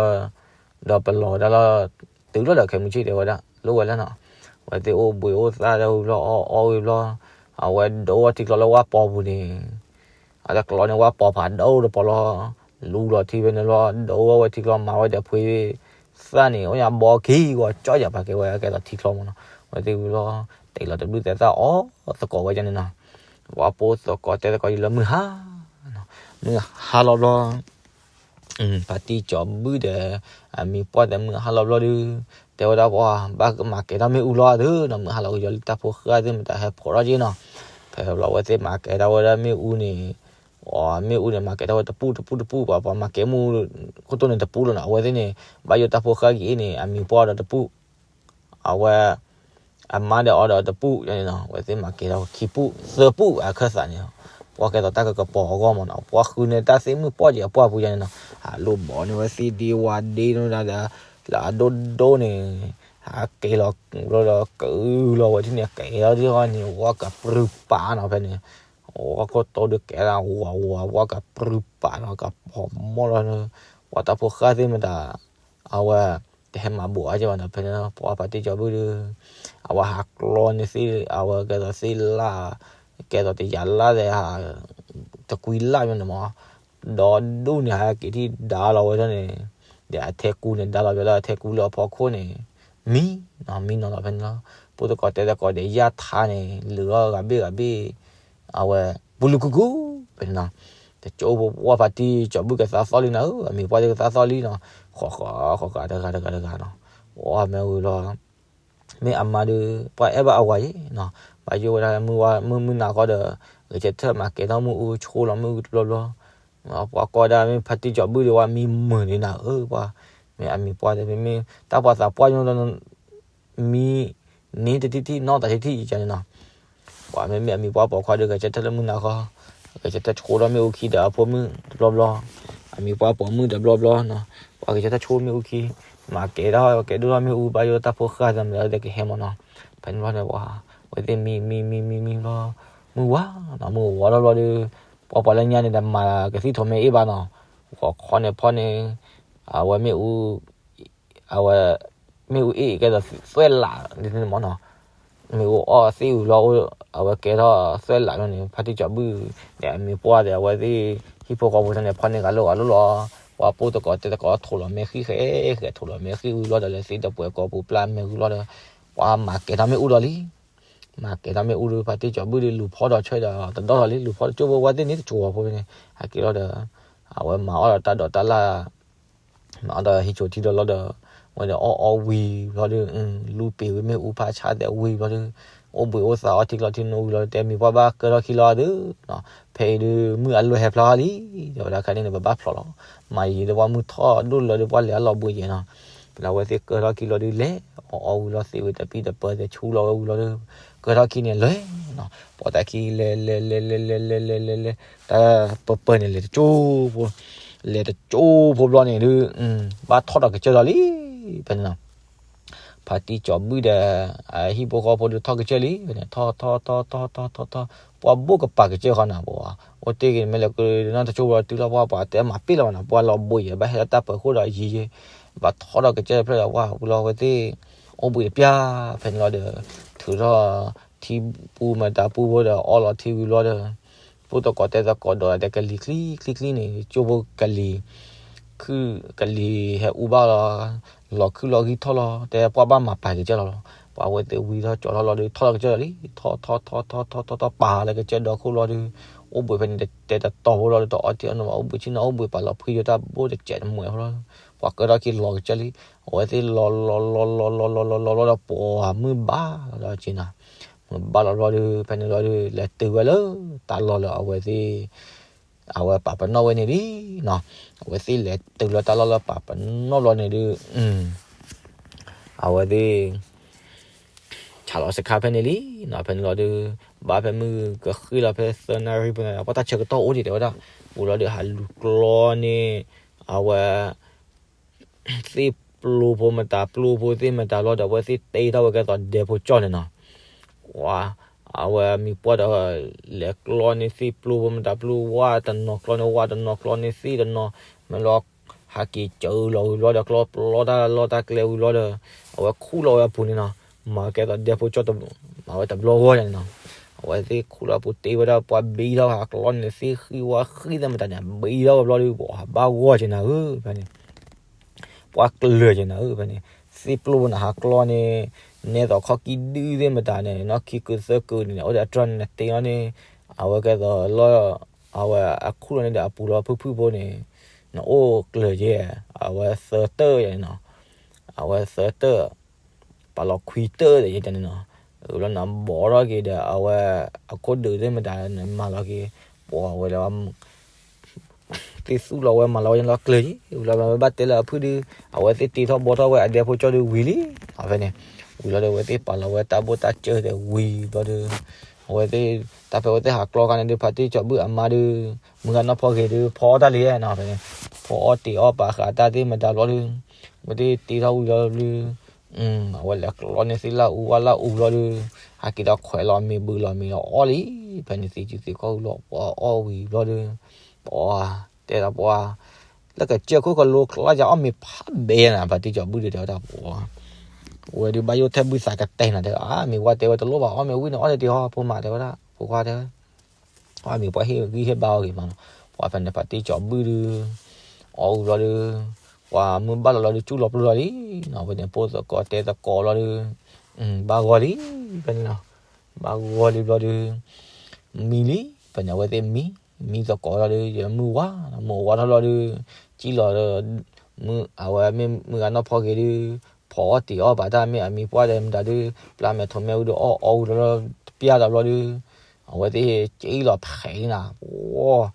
ၤဘျီ, ဒီးပလီၤဝဲဒၣ်လီၤ, တုၤလီၤဒီးခဲမုၢ်ဆ့ၣ်တဲဝဲဒၣ် လိၣ်ဝဲလၢနီၤ, အဝဲသ့ၣ်အိၣ်ဘှံးအိၣ်သါဒီးဝံၤဘျီ အီၣ်အီၣ်ဝံၤဘျီ, အဝဲဒိၣ်ထံချီလၢဝၣ်ပီၤပူၤန့ၣ် အတကျီန့ၣ်ဝၣ်ပီၤဖးဒိၣ်တပီၤလီၤ, လူလီၤထံဖဲန့ၣ်လီၤ, ဒိၣ်ဝဲဝဲထံချီမၤဝဲဒီးဖှ့သၣ်န့ၣ် အိၣ်ညါဘီခံဂီၤကၠီယၤပာ်ကဲဝဲကဲသိးထံချီမးနီၤ, အဝဲသ့ၣ်ဝံၤလီၤ, တ့ၢ်လီၤတဘျုးသဲးသၣ်အီၣ်သကိးဝဲဒၣ်န့ၣ်နီၤ, ပှၤပိာ်သကိးတဲသကိးယံာ်လၢမုၢ်ဟါ, မုၢ်ဟါလီၤဘျီ ဖါတံၢ်စီၤဘူၣ်ဒီး အမံၤပှၢ်ဒီးမုၢ်ဟါလီၤဘျီဒုး, တဲဝဲဒၣ်ပှၤ ဘၣ်မၤကဲၤထီၣ်မ့ၣ်အူလီၤသုနီၤ, မုၢ်ဟါလီၤကယီၤလံတၢ်ဖိဃၢ်သ့ၣ်မတၤဟဲဖီးထီၣ်က့နီၤ, ဖဲဖဲဘျီအဝဲသ့ၣ်မၤကဲၤထီၣ်ဝဲဒၣ်မ့ၣ်အူန့ၣ်, အမ့ၣ်အူန့ၣ် မၤကဲၤထီၣ်ဝဲတပူၤတပူၤတပူၤ ပှၤပှၤမၤကဲၤမ့ၣ်အူ ခိၣ်တိၢ်န့ၣ်တပူၤလီၤနီၤ, အဝဲသ့ၣ်န့ၣ် ဘၣ်ယိၣ်တၢ်ဖိဃၢ်က့ၤအံၤန့ၣ် အမံၤပှၢ်ဒီးတပူၤ အဝဲ အမါဒီးအီၤဒီးတပူၤန့ၣ်နီၤ, အဝဲသ့ၣ်မၤကဲၤထီၣ်ခံပူၤသၢပူၤအခၢၣ်သးန့ၣ်, ပှၤကဲသိးတၢ်ကကပီၤအဂီၢ်မးနီၤ, ပှၤဃုန့ၢ်တၢ်သ့ၣ်မုၣ်ပှၢ်က့ၤအပှၢ်ပူၤယါန့ၣ်နီၤ, ဟးလိၣ်ဘီန့ၢ်ဝဲသ့ၣ်ဒ့ဝါဒ့နီၤဒီး လၢအဒိၣ်ဒိၣ်န့ၣ်, ဟးက့ၤလီၤဘျီဒီးကအုလီၤဝဲထံၣ်န့ၣ် ကဲၤလီၤဒ်ဃီန့ၣ် ဝဲကပြုၢ်ပာ်နီၤဖဲန့ၣ်, ဝဲခိၣ်တိၢ်ဒုးကဲၤလီၤဝးဝး ဝဲကပြုၢ်ပာ်နီၤ ကပီၤမီၢ်လီၤန့ၣ်, ပှၤတၢ်ဖိဃၢ်သ့ၣ်မတၤ အဝဲ တဟဲမၤဘူးအါကဲဘၣ်နီၤ. ဖဲန့ၣ်ပှၤဖါတံၢ်စီၤဘူၣ်ဒီး အဝဲဟးကျီန့ၢ်သ့ၣ် အဝဲကဲသိးသ့ၣ်လၣ် ကဲသိးတယၤလၣ်သဲး တကွံလၣ်မ့ၢ်န့ၣ်မး ဒီဒူၣ်န့ၣ် ဟဲက့ၤထံၣ်ဒါလီၤဝဲဒၣ်န့ၣ် ဒီးအထဲကူန့ၣ် ဒါလီၤဝဲလၢအထဲကူလၢအဖီခိၣ်န့ၣ် မံ နီၤ မံနီၤလီၤဖဲန့ၣ်လီၤ. ပှၤသကိးတဲသကိးဒီးယၢ်ထါန့ၣ် လုာ်ထီၣ်ဂၤဘ့ၣ်ဂၤဘ့ၣ် အဝဲ ပူၤလူၤကူကူ ဖဲန့ၣ်နီၤ. တကၠိဖိပှၢ်ဖါတံၢ်စီၤဘူၣ်ကသးသီၣ်လံနၤဧၢ, အမံၤပှၢ်သ့ၣ်ကသးသီၣ်လံနီၤ. ဃီဃီဃီဃီတဂၤတဂၤတဂၤနီၤ. အီၣ်မ့ၢ်ဝံၤလီၤ မ့ၢ်အမါဒီး ပှၤအဲၣ်ဘၣ်အဝၤယဲနီၤ. ဘၣ်ယိၣ်ဝဲဒၣ်မုၢ်ဝါမုၢ်မုၢ်နၤဃီဒီး ဂဲၤဆၢထၢၣ်မၤကဲၤထီၣ်မ့ၣ်အူ ဆိလီၤမ့ၣ်အူတဘျီဘျီ. ပှၤကိးဒၣ်မ့ၢ်ဖါတံၢ်စီၤဘူၣ်ဒီး ဝဲမံမုာ်န့ၣ်နၤဧၢ, ပှၤ မ့ၢ်အမံၤပှၢ်ဒီး မ့မ့ၢ်တၢ်ပှၤသးပှၢ်ညိဒီး မံန့ၢ်တထံၣ်ထံၣ် နီၢ်သးထံၣ်ထံၣ်ယကန့ၣ်နီၤ. ပှၤမ့မ့ၢ်အမံၤပှၢ်ပိာ်ခွါဒီး ဂဲၤဆၢထၢၣ်လၢမုၢ်နၤဃီ, ဂဲၤဆၢထၢၣ်ဆိဒီးမ့ၣ်အူခံဒီးအဖိမုၣ်တဘျီဘျီ, အမံၤပှၢ်ပိာ်မုၣ်တဘျီဘျီနီၤ, ပှၤဂဲၤဆၢထၢၣ်ဆိမ့ၣ်အူခံ, မၤကဲၤထီၣ်ကဲၤဒိၣ်ထီၣ်မ့ၣ်အူ ဘၣ်ယိၣ်တၢ်ဖိဃၢ်သးမတၤလၢကဟဲမၢ်နီၤ. ဖဲန့ၣ်ဘျီန့ၣ် ပှၤဝဲသ့ၣ်မံမံမံမံမံဘျီ, မုၢ်ဝါနီၤ, မုၢ်ဝါထီၣ်ဘျီဒီး ပှၤပှၤလၢညါန့ၣ်ဒီး မၤကသံၣ်ထိးမ့ၢ်အ့ၣ်ဘၣ်နီၤ, ဂီၤခီန့ၣ်ဖီန့ၣ် အဝဲမ့ၣ်အူ အဝဲ မ့ၣ်အူအ့ၣ်ကဲသိးသွဲၣ်လးဒ်န့ၣ်မၢ်နီၤ, မ့ၣ်အူအီၣ်သ့ၣ်ဝံၤလီၤ, အဝဲကဲထီၣ်သွဲၣ်လးလီၤန့ၣ် ဖါတံၢ်စီၤဘူၣ်ဒီးအမံၤပှၢ်ဒီး အဝဲသ့ၣ်ဟံၣ်ဖိဃီဖိန့ၣ် ဖီန့ၢ်ဂၤလိၣ်ဂၤလိၣ်လီၤ. ပှၤပိၢ်သကိးတဲသကိးထိးလီၤမဲာ်ဃံၣ်ဃဲဃဲ, ထိးလီၤမဲာ်ဃံၣ်ဝံၤလီၤဒီး လဲၤသ့ဒီးပှဲၤကိာ်ပူၤပျၢ်မဲာ်ဝံၤလီၤဒီး ပှၤမၤကဲၤထီၣ်မ့ၣ်အူဒီးလံ. မၤကဲၤထီၣ်မ့ၣ်အူဒီး ဖါတံၢ်စီၤဘူၣ်ဒီးလူၤဖီဒီးဆၢဒီးတဒီၣ်ထီၣ်လံ, လူၤဖီဒီးကၠိဖိဝဲသ့ၣ်န့ၣ် တကၠိဖိဖဲန့ၣ် ဟဲက့ၤလီၤဒီး အဝဲမၤအီၣ်ဒီးတၢ်ဒိးတၢ်လၣ် မၤအီၣ်ဒီးဟံးစိၤထံဒီးလီၤဒီး ဝဲဒီးအီၣ်အီၣ်ဝံၤဘျီဒီး လူပ့ၤဝံၤမ့ၣ်အူဖးဆါသဲးဝံၤဘျီဒီး အိၣ်ဘှံးအိၣ်သါအီထံကျီထံနိဝံၤလီၤ တဲမံၤပှၢ်ဘၣ်ကၢထီၣ်ခံလီၤဒီး ဖဲအံၤဒုး မုၢ်အလွဲၢ်ဟဲဖျါထီၣ်လံ, တဲဝဲဒၣ်ခဲန့ၣ်န့ၣ် ပဘၣ်ဖျိးလီၤ. မၤယံၤဒီးပှၢ်မုၢ်ထီၣ်ဒိၣ်လၢၤဒီးပှၢ်လဲၤအလီၤဘှံးယဲနီၤ, ဖဲလၢအဝဲသ့ၣ်ကၢထီၣ်ခံလီၤဒုးလဲၤ အီၣ်အီၣ်ဝံၤလီၤသ့ဝံၤတပံၢ်တပၢၤသဲးဆူလီၤဝဲဝံၤလီၤဒီး ကၢထီၣ်ခံန့ၣ်လဲၤနီၤ, ပိာ်သးခံလဲၤလဲၤလဲၤလဲၤလဲၤလဲၤလဲၤလဲၤ တၢ်ပၢၢ်ပၢၢ်န့ၣ်လဲၤတကၠိဖိ, လဲၤတကၠိဖိဘျီန့ၣ်ဒုး ဘၣ်ထီၣ်ဒီးကစၢၢ်လီၤလံ, ဖဲန့ၣ်နီၤ ဖါတံၢ်စီၤဘူၣ်ဒီး အဟံၣ်ဖိဃီဖိဒုးထီၣ်ကစၢၢ်လံ, ဖဲန့ၣ် ထီၣ်ထီၣ်ထီၣ်ထီၣ်ထီၣ်ထီၣ်ထီၣ် ပှၢ်ဘိၣ်ကပၤကစၢၢ်ဃီနီၤ, ပှၤအိၣ်တ့ၢ်က့ၤမ့ၢ်လဲၤကနီၣ်တကၠိဖိလီၤတုၤလီၤ ပှၤပှၤတဲမၤပ့ၢ်လီၤဘၣ်နီၤ, ပှၤလီၤဘှံးယဲ ဘၣ်ဟဲလၢတၢ်ပၢၤခိၣ်ဒီးယံၤယံၤ, ဘၣ်ထီၣ်ဒီးကစၢၢ်တဖျၢၣ်ဒီး ပှၢ်ဝံၤလီၤဝဲသ့ၣ် အိၣ်ဘှံးတပျၢ်, ဖဲန့ၣ်လီၤဒီး ထုးထီၣ်ထံပူၤမတၤပူဖိဒီး အီၣ်လီၤထံဝံၤလီၤဒီး ဖိသကိးတဲသကိးဒီးတဲကလံၤချံချံချံန့ၣ် ကၠိဖိကလံၤ ခုၣ်ကလံၤဟဲအူဘၣ်လီၤ, လီၤခုၣ်လီၤဂံၢ်ထီၣ်လီၤ, တဲပှၢ်ဘၣ်မၤပာ်ကစၢၢ်လီၤလီၤ, ပှၤဝဲသ့ၣ်ဝံၤထီၣ်ကၠီထီၣ်လီၤဒီး ထီၣ်လီၤကစၢၢ်လီၤလံ, ထီၣ်ထီၣ်ထီၣ်ထီၣ်ထီၣ်ထီၣ်ထီၣ်ထီၣ်ပာ်လၢကစၢၢ်ဒီခိၣ်လီၤဒီး အိၣ်ဘှံးဖဲန့ၣ်တဲတတီၤဖိလီၤဒီး တအီၣ်တ့ၢ်အီၣ်နီၤဘၣ်, အိၣ်ဘှံးဆ့ၣ်နီၤ အိၣ်ဘှံးပာ်လီၤဖှံဒီးတၢ်ဘိၣ်တစဲးတမှဲးဖိလီၤ, ပှၤကၢထီၣ်ခံလီၤကစၢၢ်လံ, အဝဲသ့ၣ်လီၤလီၤလီၤလီၤလီၤလီၤလီၤလီၤလီၤဒီး ပှၤမုၢ်ဘၣ်လီၤဒီးက့ၤနီၤ မုၢ်ဘၣ်လီၤဘျီဒီး ဖဲန့ၣ်ဘျီဒီး လဲၤတုၤဝဲလၢတၢ်လီၢ်လၢအဝဲသ့ၣ် အဝဲပာ်ပနီၣ်ဝဲန့ၣ်လံနီၤ, အဝဲသ့ၣ်လဲၤတုၤလၢတၢ်လီၢ်လၢပာ်ပနီၣ်ဘျီန့ၣ်ဒုး အဝဲသ့ၣ် ဆးလီၤစခါဖဲန့ၣ်လံနီၤ, ဖဲန့ၣ်လီၤဒီး ဘၣ်ဖဲမုၢ်ကဃ့လီၤဖဲသၢနၣ်ရံၣ်ပူၤန့ၣ် ပှၤတၢ်ဆၢကတီၢ်အိၣ်ဒံးတဲဝဲဒၣ်, ဝံၤလီၤဒီးဟးလူၤကျီန့ၢ် အဝဲ သ့ၣ်ပျိဖိမတၤ ပျိဖိသ့ၣ်မတၤလီၤဒီး အဝဲသ့ၣ်တ့ထီၣ်ဝဲကဲသိးဒဲဖိကၠီၣ်န့ၣ်နီၤ, ဝါ အဝဲမံၤပှၢ်ဒီး လဲၤကျီန့ၢ်သ့ၣ်ပျိဖိမတၤ ပျိဝါတနီၤ ကျီန့ၢ်ဝါတနီၤ ကျီန့ၢ်သ့ၣ်တနီၤ, မ့ၢ်လီၤ ဟးက့ၤစၢလီၤဝံၤလီၤဒီး ကျီပျီတၢ်လီၢ်တၢ်ကျဲဝံၤလီၤဒီး အဝဲခူၣ်လီၤဝဲအပူၤန့ၣ်နီၤ, မၤကဲသိးဒဲဖိကၠီၣ် မၤဝဲတဘျီဂီၢ်န့ၣ်နီၤ, အဝဲသ့ၣ်ခူၣ်လီၤအပူၤတ့ဝဲဒၣ် ပှၤဘံထီၣ်ဟးကျီန့ၢ်သ့ၣ်ဃံဝါဃံသ့ၣ်မတၤန့ၣ် ဘံထီၣ်ဝဲဘျီဒီး ပှၤဘၣ်ဂီၢ်က့ၤနၤဧၢ ဖဲန့ၣ် ပှၤကျၢၤက့ၤနၤဧၢ ဖဲန့ၣ်, သ့ၣ်ပျိဖိန့ၣ်ဟးကျီန့ၣ် နဲသိးခီၣ်ကံၣ်ဒုသ့ၣ်မတၤန့ၣ် နီၢ်ခံကုာ်သၢကုာ်န့ၣ် အိၣ်ဒီးအတြၢၢ်န့ၣ် နတ့လီၤန့ၣ် အဝဲကဲသိးလီၤ အဝဲအခူၣ်လီၤန့ၢ်ဒီးအပူၤလီၤဖုၣ်ဖုၣ်ဖိန့ၣ် နအိၣ်ကျၢၤက့ၤ အဝဲသၢတၢၢ်ယဲန့ၣ်နီၤ, အဝဲသၢတၢၢ် ပာ်လီၤခွံတၢၢ်ယဲန့ၣ်နီၤ, ဝံၤလီၤနဘီထီၣ်က့ၤဒီး အဝဲအခိၣ်ဒုးသ့ၣ်မတၤန့ၣ် မၤလီၤက့ၤ ပှၤဝဲလၢ သ့ၣ်သူၣ်လီၤဝဲမၤလီၤဝဲန့ၣ်လီၤကျၢၤ, ဝံၤလီၤဝဲဘၣ်တဲလၢအဖုၣ်ဒုး အဝဲသ့ၣ်တ့ထီၣ်ဘီထီၣ်ဝဲအဒဲဖိကၠီၣ်ဒုးဝံၤလံ, ဖဲန့ၣ် ဝံၤလီၤဒီး အဝဲသ့ၣ်ပာ်လီၤဝဲတၢ်ဘိၣ်တၢ်စၢၤသဲးဝံၤဘျီဒီး အဝဲသ့ၣ် တၢ်ဖဲအဝဲသ့ၣ်ဟးကျီခါန့ၣ်ဒုး ဖါတံၢ်စီၤဘူၣ်အမါဒုး မုၢ်ဂၤနီၢ်ဖီဂ့ၤဒုး ဖီအီၣ်တၢ်လံနီၤ, ဖဲန့ၣ် ဖီအီၣ်တ့ၤအီၣ်ပာ်ဃာ်တၢ်သ့ၣ်မတၤဘျီဒုး အဝဲသ့ၣ်တ့ထီၣ်ဝံၤလီၤဒုး အဝဲလဲၤကျီန့ၢ်သ့ၣ်လၢအူဝဲလၢအူဘျီဒီး ဟဲက့ၤဒီးခွဲးလီၤမ့ၤဘုးလီၤမ့ၤဒီးအီၣ်လံ, ဖဲန့ၣ်သ့ၣ်စုသ့ၣ်ခီၣ်ဝံၤလီၤ ပှၤအီၣ်ဝံၤဘျီဒီး ပှၤတဲဒီးပှၤ လၢကစၢၢ်ခိၣ်ကလိကျီယၤအီၣ်မ့ၤဖးဘဲယၤနၤ ဖါတံၢ်စီၤဘူၣ်ဒုးတဲဝဲဒၣ်ပှၤ ဝဲဒုးဘၣ်ယိၣ်ထဲဘူၣ်သးကတဲနၤတဲ အါ မ့ၢ်ဝဲတဲဝဲတလိၣ်ဘၣ် အီၣ်မ့ၤဝံၣ်န့ၣ် အီၣ်န့ၣ်တ့ၢ်ဟီ ဖိမးတဲဝဲဒၣ် ဖိခွါတဲဝဲ အီၣ်မ့ၤပှၤဟ့ၣ်ဂံၢ်ဟ့ၣ်ဘါအီၤဂ့ၤမးနီၤ ပှၤဖဲန့ၣ်ဖါတံၢ်စီၤဘူၣ်ဒုး အီၣ်ဝံၤဘျီဒုး ပှၤမုၢ်ဘၣ်လီၤလီၤဒုး ကၠူၣ်လီၤပျိလီၤလံနီၤ ဖဲန့ၣ်ဖိသကိးတဲသကိးလီၤဒုး ဘၣ်ဂီၤလံ ဖဲန့ၣ်နီၤ ဘၣ်ဂီၤလံဘျီဒုး မံလံ ဖဲန့ၣ်အဝဲသ့ၣ်မံ မံသကိးလီၤဒုး ယမုၢ်ဝါ မုၢ်ဝါထီၣ်လီၤဒုး ကၠံၣ်လီၤ မုၢ် အဝဲမ့ၢ်မုၢ်ဂၤနီၢ်ဖီဂ့ၤဒုး ဖီအီၣ်တ့ၢ်အီၣ်ဘၣ်တၢ်မ့ၢ်အမံၤပှၢ်ဒီးမတၤဒုး ပျၢ်မဲာ်ထိးမဲာ်ဝံၤဒီးအီၣ်အီဝံၤလီၤလီၤတပျၢ်ဒီးဘျီဒုး အဝဲသ့ၣ်ကၠံၣ်လီၤဖဲးနၤ ပှၤ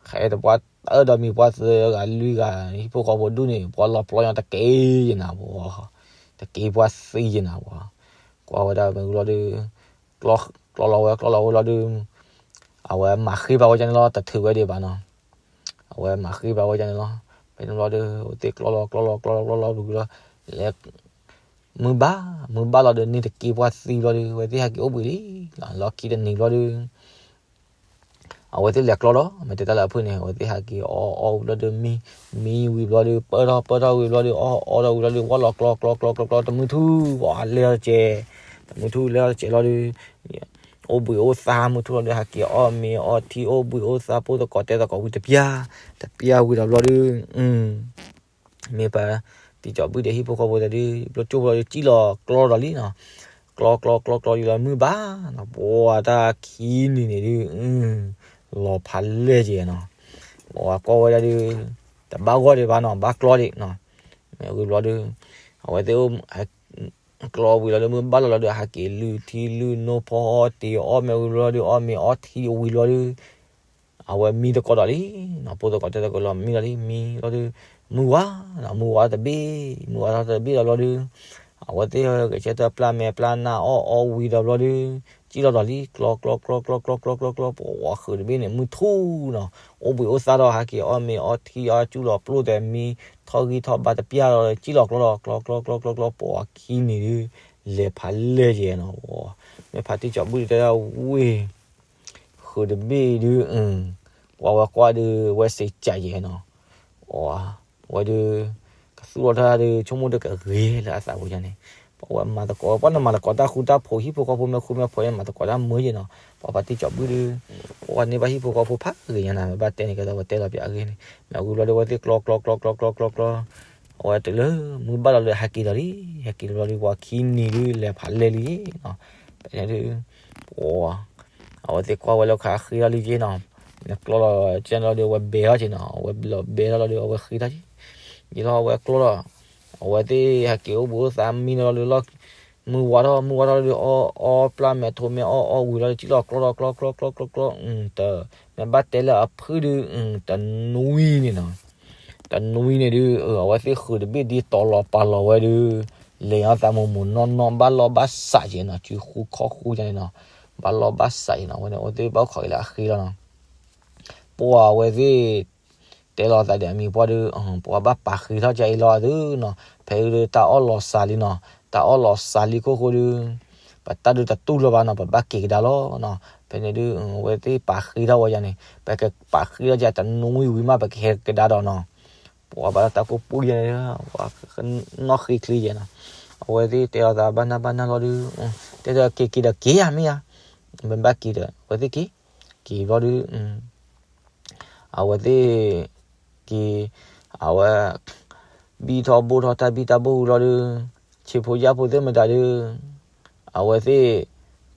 ဖဲးတပှၢ်တၢၢ်ဒီးမံၤပှၢ်သၢဂၤလွံၢ်ဂၤ ဟံၣ်ဖိဃီဖိဒူၣ်န့ၣ် ပှၤလီၤပျီညါတက့ၢ်ယနၤ ပှၤ တက့ၢ်ပှၢ်သံယနၤ ပှၤ ကွၢ်ဝဲဒၣ်မ့ၢ်ဝံၤလီၤဒုး ကျီ ကျီလီၤဝဲ ကျီလီၤဝဲလီၤဒုး အဝဲမၤဃ့ဘၣ်ဝဲဒ်န့ၣ်လီၤ တထုးဝဲဒံးဘၣ်နီၤ အဝဲမၤဃ့ဘၣ်ဝဲဒ်န့ၣ်လီၤ ဖဲန့ၣ်ဘျီဒုး အဝဲသ့ၣ်ကျီလီၤ ကျီလီၤ ကျီလီၤ ကျီလီၤ ဝံၤလီၤ လဲၤ မုၢ်ဘၣ် မုၢ်ဘၣ်လီၤဒုး န့ၢ်တက့ၢ်ပှၢ်သံဘျီဒုး အဝဲသ့ၣ်ဟဲက့ၤအိၣ်ဘှံးလံ လီၢ်ခံတနံၤဘျီဒုး အဝဲသ့ၣ်လဲၤကျီလီၤ မ့ၢ်တဲတၢ်လၢအဖုၣ်န့ၣ် အဝဲသ့ၣ်ဟဲက့ၤအီၣ်အီဝံၤဘျီဒုး မံ မံဝံၤဘျီဒုး ပၢၢ်ထီၣ်ပၢၢ်ထီၣ်ဝံၤဘျီဒုး အီၣ်အီထီၣ်ဝံၤဘျီဒုး ဝဲလီၤကျီ ကျီ ကျီ ကျီ ကျီ တမုၢ်ထူၣ် ပှၤလဲၤထီၣ်တစဲး တမုၢ်ထူၣ်လဲၤထီၣ်တစဲးလီၤဒုး အိၣ်ဘှံးအိၣ်သါမုၢ်ထူၣ်လီၤဒုး ဟဲက့ၤအီၣ်မ့ၤအီထံ အိၣ်ဘှံးအိၣ်သါ ဖိသကိးတဲသကိးဝံၤတပျၢ် တပျၢ်ဝံၤဒီးဘျီဒုး မ့ၢ်ပှၤ တံၢ်စီၤဘူၣ်ဒီးဟံၣ်ဖိဃီဖိသ့ၣ်ဒုး ဘျီကၠိဘျီဒုး ကၠံၣ်လီၤကျီလီၤလံနီၤ ကျီ ကျီ ကျီ ကျီ ယံၤလီၤမုၢ်ဘၣ်နီၤ ပှၤတၢ်ခံနံၤန့ၣ်ဒုး လီၤဖးလဲၢ်က့ၤနီၤ ပှၤကွၢ်ဝဲဒၣ်ဒုး တဘၣ်ဂီၢ်ဒံးဘၣ်နီၤ ဘၣ်ကျီဒံးနီၤ မ့ၢ်ဝံၤဘျီဒုး အဝဲသ့ၣ်အိၣ် ကျီဝံၤလီၤဒုး မုၢ်ဘၣ်လီၤလီၤဒုး ဟဲက့ၤလုၢ်ထံလုၢ်နိဖီအီၣ်တ့ၢ်အီၣ်မ့ၢ်ဝံၤဘျီဒုး အီၣ်မ့ၤအီထံဝံၤလီၤဒုး အဝဲမံသကိးဒီးလံနီၤ ဖိသကိးတဲသကိးလီၤ မံလီၤလံ မံလီၤဒုး မုၢ်ဝါနီၤ မုၢ်ဝါတဘ့ၣ် မုၢ်ဝါထီၣ်တဘ့ၣ်ဒီးဘျီဒုး အဝဲသ့ၣ်ကဆၢထၢၣ်ပျၢ်မဲာ်ပျၢ်နၢ်အီၣ်အီဝံၤဒီးဘျီဒုး ကၠံၣ်လီၤဒီးလံ ကျီ ကျီ ကျီ ကျီ ကျီ ကျီ ကျီ ကျီ ပှၤဃုာ်တဘ့ၣ်န့ၣ် မုၢ်ထူၣ်နီၤ အိၣ်ဘှံးအိၣ်သါဒီးဟဲက့ၤအီၣ်မ့ၤအီထံအီၣ်ကၠူၣ်လီၤပျိၢ်ဒီးမံ ထီၣ်ဂံၢ်ထီၣ်ဘါတပျၢ်ဒီး ကၠံၣ်လီၤကျီဒီး ကျီ ကျီ ကျီ ကျီ ကျီ ပှၤခံနံၤဒုး လဲၤဖးလဲၢ်ယဲနီၤ မ့ၢ်ဖါတံၢ်စီၤဘူၣ်တဲဒၣ်ဝ့ၢ် ဃုာ်တဘ့ၣ်ဒုး ပှၤဝဲကွၢ်ဒုး ဝဲစံးကၢ်ယဲနီၤ အဝဲဒုး ကသူၣ်လီၤတၢ်ဒုး ဆိကမိၣ်ဒီးကဂ့ၤလၢအသးပူၤယါန့ၣ် ပှၤဝဲမၤသကိး ပှၤနမၤသကိးတၢ်ဃူတၢ်ဖိး ဟံၣ်ဖိဃီဖိမ့ၢ်ဃူမ့ၢ်ဖိးန့ၣ် မၤသကိးတၢ်မုာ်ယဲနီၤ ပှၤဖါတံၢ်စီၤဘူၣ်ဒုး ပှၤန့ၢ်ဘၣ်ဟံၣ်ဖိဃီဖိဖးဂ့ၤညါနၤ မ့ၢ်ဘၣ်တဲန့ၣ် ကဲသိးပတဲလီၤပျၢ်အဂ့ၢ်န့ၣ် မ့ၢ်ဝံၤဘျီဒုး အဝဲသ့ၣ်ကျီ ကျီ ကျီ ကျီ ကျီ ကျီ ကျီ အဝဲတုၤလၢ မုၢ်ဘၣ်လီၤလၢဟဲက့ၤလီၤလံ ဟဲက့ၤလီၤလံ ပှၤခံနံၤဒုး လဲၤဖးလဲၢ်လံနီၤ ဖဲန့ၣ်ဒုး ပှၤ အဝဲသ့ၣ်ကွၢ်ဝဲလၢခါဃ့ထီၣ်လံက့နီၤ နကျီလီၤကဲလီၤဒုး အဝဲဘဲထီၣ်က့နီၤ အဝဲဘဲထီၣ်လီၤဒုး အဝဲဃ့ထီၣ်က့ ယလီၤအဝဲကျီလီၤ အဝဲသ့ၣ်ဟဲက့ၤအိၣ်ဘှံးအိၣ်သါမံလီၤလီၤဒုးလီၤ မုၢ်ဝါထီၣ် မုၢ်ဝါထီၣ်လီၤဒုး အီၣ်အီပျၢ်မဲာ်ထိးမဲာ်အီၣ်အီဝံၤလီၤဒုး ကၠံၣ်လီၤကျီလီၤ ကျီ ကျီ ကျီ ကျီ ကျီ တ မ့ၢ်ဘၣ်တဲလၢအဖုၣ်ဒုး တနွံန့ၣ်နီၤ တနွံန့ၣ်ဒုး အဝဲသ့ၣ်ဃုာ်တဘ့ၣ်ဒ်တီၤလီၤပာ်လီၤဝဲဒုး လဲၤအီၣ်သးမုာ်မုာ်နီၢ်နီၢ် ဘၣ်လီၢ်ဘၣ်စးက့နီၤ စုဃုခီၣ်ဃုကန့ၣ်နီၤ ဘၣ်လီၢ်ဘၣ်စးက့နီၤ အဝဲန့ၣ် အဝဲသ့ၣ်ဘၣ်ခိးက့ၤလၢအဃ့လီၤနီၤ ပှၤအဝဲသ့ၣ် တဲလီၤသးဒီးအမံၤပှၢ်ဒုး ပှၤဘၣ်ပာ်ဃ့ထီၣ်က့အံၤလီၤသုနီၤ ဖဲဒုးတၢ်အီၣ်လီၤစးလံနီၤ တၢ်အီၣ်လီၤစးလံခိၣ်ဃိဒုး ပတၢ်ဒုးတတူၢ်လၢၤဘၣ်နီၤ ပဘၣ်က့ၤကဒါလီၤနီၤ ဖဲန့ၣ်ဒုး အဝဲသ့ၣ်ပာ်ဃ့ထီၣ်ဝဲယါန့ၣ် ပကပာ်ဃ့ထီၣ်က့တနွံဝံၤမး ပကဟဲကဒါဒီးနီၤ ပှၤဘၣ်တၢ်ကိၢ်ပူၤယါန့ၣ် ပှၤနီၣ်ဃ့ချ့ယဲနီၤ အဝဲသ့ၣ်တဲလီၤသးဘၣ်နၢ်ဘၣ်နၢ်လီၤဒုး တဲဒီးက့ၤက့ၤဒီးက့ၤဧါမ့ၢ်ဧါ မ့ၢ်ဘၣ်က့ၤဒီး အဝဲသ့ၣ်က့ၤ က့ၤဘျီဒုး အဝဲသ့ၣ်က့ၤ အဝဲ ဘံၣ်ထီၣ်ဘိၣ်ထီၣ်တၢ်ဘံၣ်တၢ်ဘိၣ်ဝံၤလီၤဒုး ဆံးဖိယာ်ဖိသ့ၣ်မတၤဒုး အဝဲသ့ၣ်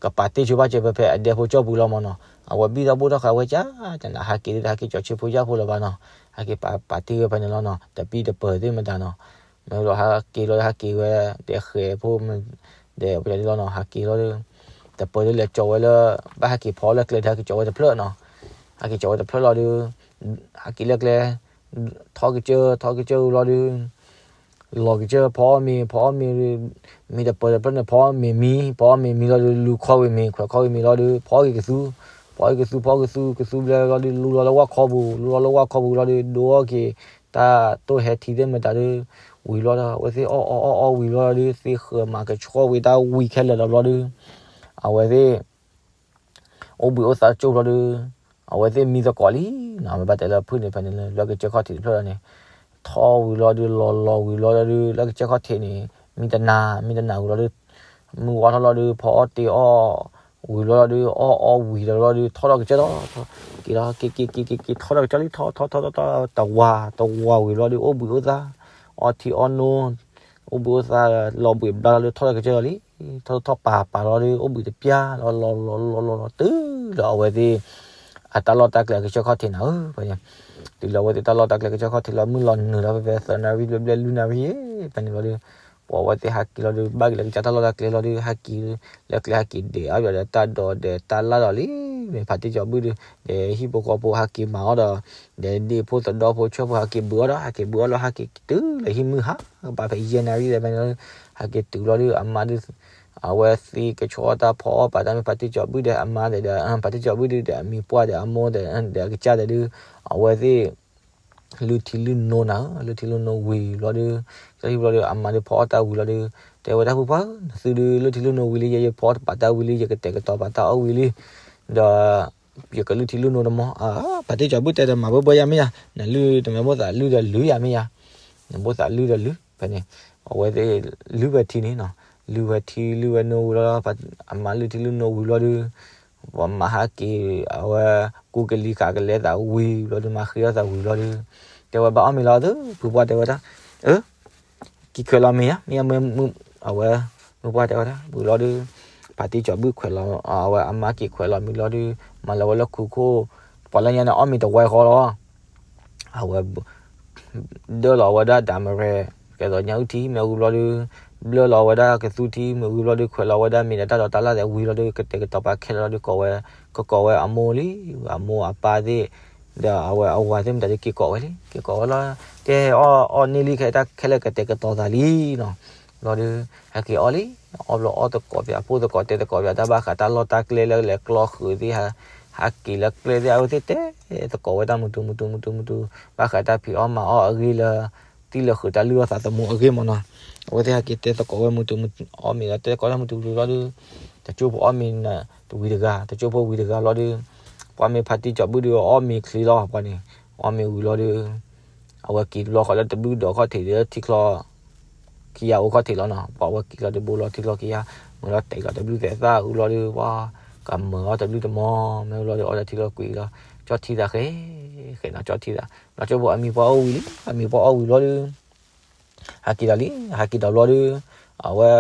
ကပာ်တ့ၢ်ဆိဘၣ်စၢၤဖဲဖဲအဒဲဖိကၠီၣ်ပူၤလီၤမးနီၤ အဝဲဘံၣ်ထီၣ်ဘိၣ်ထီၣ်ဃာ်ဝဲကၠၢ် တနၤဟးက့ၤဒုး တဟးက့ၤကၠီဆံးဖိယာ်ဖိလၢၤဘၣ်နီၤ ဟဲက့ၤပာ်တ့ၢ်ဝဲဖဲန့ၣ်လီၤနီၤ တပံတပၢၤသ့ၣ်မတၤနီၤ မ့ၢ်လီၤဟးက့ၤလီၤ ဟးက့ၤဝဲဒီးဃဲၤဖိ ဒီးပယီၤဒုးလီၤနီၤ ဟးက့ၤလီၤဒုး တပၢၤဒုးလဲၤကၠီဝဲလၢ ဘၣ်ဟဲက့ၤဖီလၢကျဲဒီး ဟဲက့ၤကၠီဝဲတဖျၢၣ်နီၤ ဟဲက့ၤကၠီဝဲတဖျၢၣ်လီၤဒုး ဟဲက့ၤလၢကျဲ ထီၣ်ကစၢၢ် ထီၣ်ကစၢၢ်ဝံၤလီၤဒုး လီၤကစၢၢ်ဖီအီၣ်မ့ၤ ဖီအီၣ်မ့ၤ မ့ၢ်တပၢၤတဖျၢၣ်န့ၣ် ဖီအီၣ်မ့ၤမံ ဖီအီၣ်မ့ၤမံလီၤဒုး လူၤခီဝံၤမ့ၤ ခွဲးခီဝံၤမ့ၤလီၤဒုး ဖီက့ၤကသူ ဖီက့ၤကသူ ဖီက့ၤကသူ ကသူဘျဲလီၤဒုး လူၤလီၤလၢဝၣ်ခီပူၤ လူၤလီၤလၢဝၣ်ခီပူၤလီၤဒုး ဒိအီၣ်က့ၤ တၢ်တိၢ်ဟဲထံသ့ၣ်မတၤဒုး ဝံၤလီၤဒီး အဝဲသ့ၣ်အီၣ်အီၣ်အီၣ်အီၣ်ဝံၤလီၤဒုး သ့ၣ်ဃၢၤမၤကဆှီဝံၤတၢ်ဝံၤခဲလၢာ်ဒီးဘျီဒုး အဝဲသ့ၣ် အိၣ်ဘှံးအိၣ်သါကၠိဘျီဒုး အဝဲသ့ၣ်မံသကိးလံနီၤ မ့ၢ်ဘၣ်တဲလၢဖုၣ်န့ၣ်ဖဲန့ၣ်လၢ လၢကစၢၢ်ခီၣ်ထံးတဖျၢၣ်လီၤန့ၣ် ထီၣ်ဝံၤလီၤဒုး လီၤလီၤဝံၤလီၤဒုး လၢကစၢၢ်ခီၣ်ထံးန့ၣ် မံတနၤ မံတနၤဝံၤလီၤဒုး မုၢ်ဝါထီၣ်လီၤဒုး ဖီအီၣ်တ့အီၣ်ဝံၤလီၤဒုး အီၣ်အီဝံၤဒီးလီၤဒုး ထီၣ်ဒီးကစၢၢ်လီၤ. က့ၤလီၤ က့ၤက့ၤက့ၤက့ၤက့ၤ ထီၣ်ဒီးကစၢၢ်လံ ထီၣ်ထီၣ်ထီၣ်ထီၣ် တဝၤ တဝၤဝံၤလီၤဒုး အိၣ်ဘှံးအိၣ်သါ အီထံအီနိ အိၣ်ဘှံးအိၣ်သါ လီၤဘှံးဘျါလီၤဒုး ထီၣ်ဒီးကစၢၢ်လီၤလံ. ထီၣ်ထီၣ်ပာ်ပာ်လီၤဒုး အိၣ်ဘှံးတပျၢ်လီၤလီၤလီၤလီၤလီၤ တုၤလၢအဝဲသ့ၣ် အတၢ်လီၢ်တၢ်ကျဲအကစၢၢ်ခီၣ်ထံးနၤဧၢ ဖဲန့ၣ် တုၤလၢအဝဲသ့ၣ်တၢ်လီၢ်တၢ်ကျဲကစၢၢ်ခီၣ်ထံးလီၤ မုၢ်လီၤနုာ်လီၤဖဲဖဲသၢနၣ်ရံၣ်ဘျဲၣ်ဘျဲၣ်လွံၢ်နၣ်ရံၣ် ဖဲန့ၣ်လီၤဒုး ပှၤအဝဲသ့ၣ်ဟးက့ၤလီၤဒုး ဘၣ်က့ၤလၢကစၢ်တၢ်လီၢ်တၢ်ကျဲလီၤဒုး ဟဲက့ၤလၢကျဲဟဲက့ၤဒဲးအါဘျီဒီး တၢ်ဒိးဒဲးတၢ်လၢ်ဒီးလံ မ့ၢ်ဖါတံၢ်စီၤဘူၣ်ဒုး ဒီးဟံၣ်ဖိဃီဖိဟးက့ၤမၤအီၣ်ဒီး ဒီးဒ့ၣ်ဖိသဒီဖိဆၢဖိဟးက့ၤဘုးအီၣ်ဒီး ဟးက့ၤဘုးအီၣ်လီၤ ဟးက့ၤတုၤလၢဟံၣ်မုၢ်ဟါ ကဘၣ်ဖဲယဲၢ်နၣ်ရံၣ်ဒီး ဖဲန့ၣ်လီၤဒုး ဟးက့ၤတုၤလီၤဒုး အမါဒုး အဝဲသ့ၣ်ကဆီတၢ်ဖီအီၣ်ပာ်တၢ်မ့ၢ်ဖါတံၢ်စီၤဘူၣ်ဒီး အမါဒီး ဖါတံၢ်စီၤဘူၣ်ဒုးဒီး အမံၤပှၢ်ဒီး အမိၢ်ဒီး ဒီးအကစၢ်ဒီးဒုး အဝဲသ့ၣ် လုၢ်ထံလုၢ်နိနၤဧၢ လုၢ်ထံလုၢ်နိဝံၤလီၤဒုး ကၠီထံဘျီဒုး အမါဒုးဖီအီၣ်တၢ်ဝံၤလီၤဒုး တဲဝဲဒၣ် ဖုဖု နသုဒုး လုၢ်ထံလုၢ်နိဝံၤလံ ယဲယဖီအီၣ်ပာ်တၢ်ဝံၤလံ ယကတဲာ်ကတီၤပာ်တၢ်အီၣ်ဝံၤလံ ဒီး ယကလုၢ်ထံလုၢ်နိတမီၤ ဖါတံၢ်စီၤဘူၣ်တဲတမၤဘၢဘၢယၤမ့ၢ်ယၤ နလုၢ်တမၤဘၣ်သးလုၢ်ဒီးလုၢ်ယၤမ့ၢ်ယၤ နဘၣ်သးလုၢ်ဒီးလုၢ် ဖဲန့ၣ် အဝဲသ့ၣ်လုၢ်ဝဲထံန့ၣ်နီၤ လုၢ်ဝဲထံလုၢ်ဝဲနိဝံၤလီၤ အမါလုၢ်ထံလုၢ်နိဝံၤလီၤဒုး ပှၤမၤဟးက့ၤ အဝဲ ကူကလံၤခးကလဲသးဝံၤလီၤဒုး မၤဃ့အီၣ်သးဝံၤလီၤဒုး တဲဝဲဘၣ်အီၣ်မ့ၤလီၤသု ဖုပှၢ်တဲဝဲဒၣ် အၢ က့ၤခွဲးလီၤမ့ၤဧါ မ့ၢ်မုၢ် အဝဲ မုၢ်ပှၢ်တဲဝဲဒၣ် ဝံၤလီၤဒုး ဖါတံၢ်စီၤဘူၣ်ခွဲးလီၤ အဝဲအမါက့ၤခွဲးလီၤမ့ၤလီၤဒုး မၤလၢဝဲလၢခူခိၣ် ပှၤလၢညါန့ၣ်အီၣ်မ့ၤတဝဲဃီလီၤ အဝဲ ဒၢလီၤဝဲဒၣ်ဒၣ်မရဲၣ် ကဲသိးညၣ်အုၣ်ထံမ့ၢ်ဝံၤဘျီဒုး ဘျၢလီၤဝဲဒၣ်ကသူထံမ့ၢ်ဝံၤဘျီဒုး ခွဲးလီၤဝဲဒၣ်မ့ၤဒီးတၢ်ဒိးတၢ်လၢ်သဲးဝံၤလီၤဒုး ကတဲာ်ကတီၤပာ်ခဲလၢာ်လီၤဒုး ကိးဝဲ ကကိးဝဲအမိၢ်လံ အမိၢ်အပၢ်သ့ၣ် ဒီးအဝဲအဝၤသ့ၣ်မတၤဒုးက့ၤကိးဝဲလံ က့ၤကိးဝဲလီၤ တဲအီၣ်အီၣ်န့ၢ်လံခဲတၢ်ခဲလၢာ်ကတဲာ်ကတီၤသးလံနီၤ ဘျီဒုး ဟဲက့ၤအီၣ်လံ အီၣ်ဘျီအီၣ်သကိးပၠး ဖိသကိးတဲသကိးပၠး တၢ်ဘၣ်ဃးတၢ်လီၢ်တၢ်ကျဲလၢလဲၤကျီဃုာ်သ့ၣ် ဟးက့ၤလၢကျဲသ့ၣ် အဝဲသ့ၣ်တဲသကိးဝဲတၢ်မုာ်တူာ်မုာ်တူာ်မုာ်တူာ်မုာ်တူာ် ဘၣ်ဃးတၢ်ဖံးအီၣ်မၤအီၣ်အဂ့ၢ်လၢ တံၢ်လၢာ်ဃုာ်တၢ်လုၢ်အီၣ်သးသမူအဂ့ၢ်မ့ၢ်နီၤ အဝဲသ့ၣ်ဟဲက့ၤတဲသကိးဝဲမုာ်တူာ်မုာ် အီၣ်မ့ၤဒီးတဲသကိးတၢ်မုာ်တူာ်မုာ်တူာ်လီၤဒုး တကၠိဖိအီၣ်မ့ၤဝံၤတဂၤ တကၠိဖိဝံၤတဂၤလီၤဒုး ပှၤမ့ၢ်ဖါတံၢ်စီၤဘူၣ်ဒုးအီၣ်မ့ၤချ့လီၤ ပှၤန့ၣ် အီၣ်မ့ၤဝံၤလီၤဒုး အဝဲက့ၤလီၤဃီလၢတဘျုးဒီးခီၣ်ထံးလၢထံချီ ခံယၤအိၣ်ခီၣ်ထံးလီၤနီၤ ပှၤဝဲက့ၤလီၤဒုးဘိလီၤထံချီခံယၤ မုာ်လီၤတဲာ်လီၤတဘျုးသဲးသၣ်အုလီၤဒုး ပှၤကမၤအီၣ်တဘျုးတမီၤ မ့ၢ်လီၤဒုးအီၣ်ဒီးထံလီၤကွံာ်လီၤ ကၠီထံသးဃဲ ဃဲနီၤကၠီထံသး လီၤကၠိဖိအမံၤပှၢ်အိၣ်ဝံၤလံ အမံၤပှၢ်အိၣ်ဝံၤလီၤဒုး ဟးက့ၤဒီးလံ ဟးက့ၤဒီးဘျီဒုး အဝဲ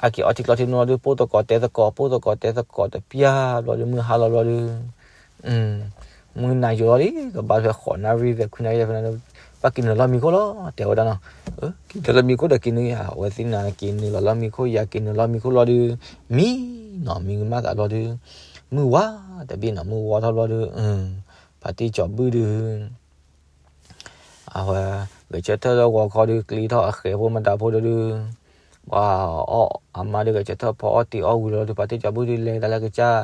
ဟဲက့ၤအီၣ်ထံချီထံနိလီၤဒုး ပိၢ်သကိးတဲသကိး ပိၢ်သကိးတဲသကိးတပျၢ်ဘျီဒုး မုၢ်ဟါလီၤဘျီဒုး မုၢ်နၤယိၤလီၤလံ ကဘၣ်ဖဲဃိးနၣ်ရံၣ်ဖဲခွံနၣ်ရံၣ်ဖဲန့ၣ် ဘၣ်က့ၤနုာ်လီၤမံၤခိၣ်လီၤ တဲဝဲဒၣ်နီၤ က့ၤနုာ်လီၤမံၤခိၣ်ဒီးက့ၤနုာ်ယၤ အဝဲသ့ၣ်နၤက့ၤနုာ်လီၤလၢမံၤခိၣ် ယၤက့ၤနုာ်လီၤမံၤခိၣ်လီၤဒုး မံနီၤ မံကမၣ်သးလီၤဒုး မုၢ်ဝါတဘ့ၣ်နီၤ မုၢ်ဝါထီၣ်ဘျီဒုး ဖါတံၢ်စီၤဘူၣ်ဒုး အဝဲ ဂဲၤဆၢထၢၣ်လၢဂီၤခီဒုး ကျံထီၣ်အဃဲၤဖိမတၤဖိဒုး ပှၤအီၣ်အမါဒုး ဂဲၤဆၢထၢၣ်ဖီအီၣ်တ့အီၣ်ဝံၤလီၤဒုး ဖါတံၢ်စီၤဘူၣ်ဒုး လဲၤတၢ်လၢကစၢ်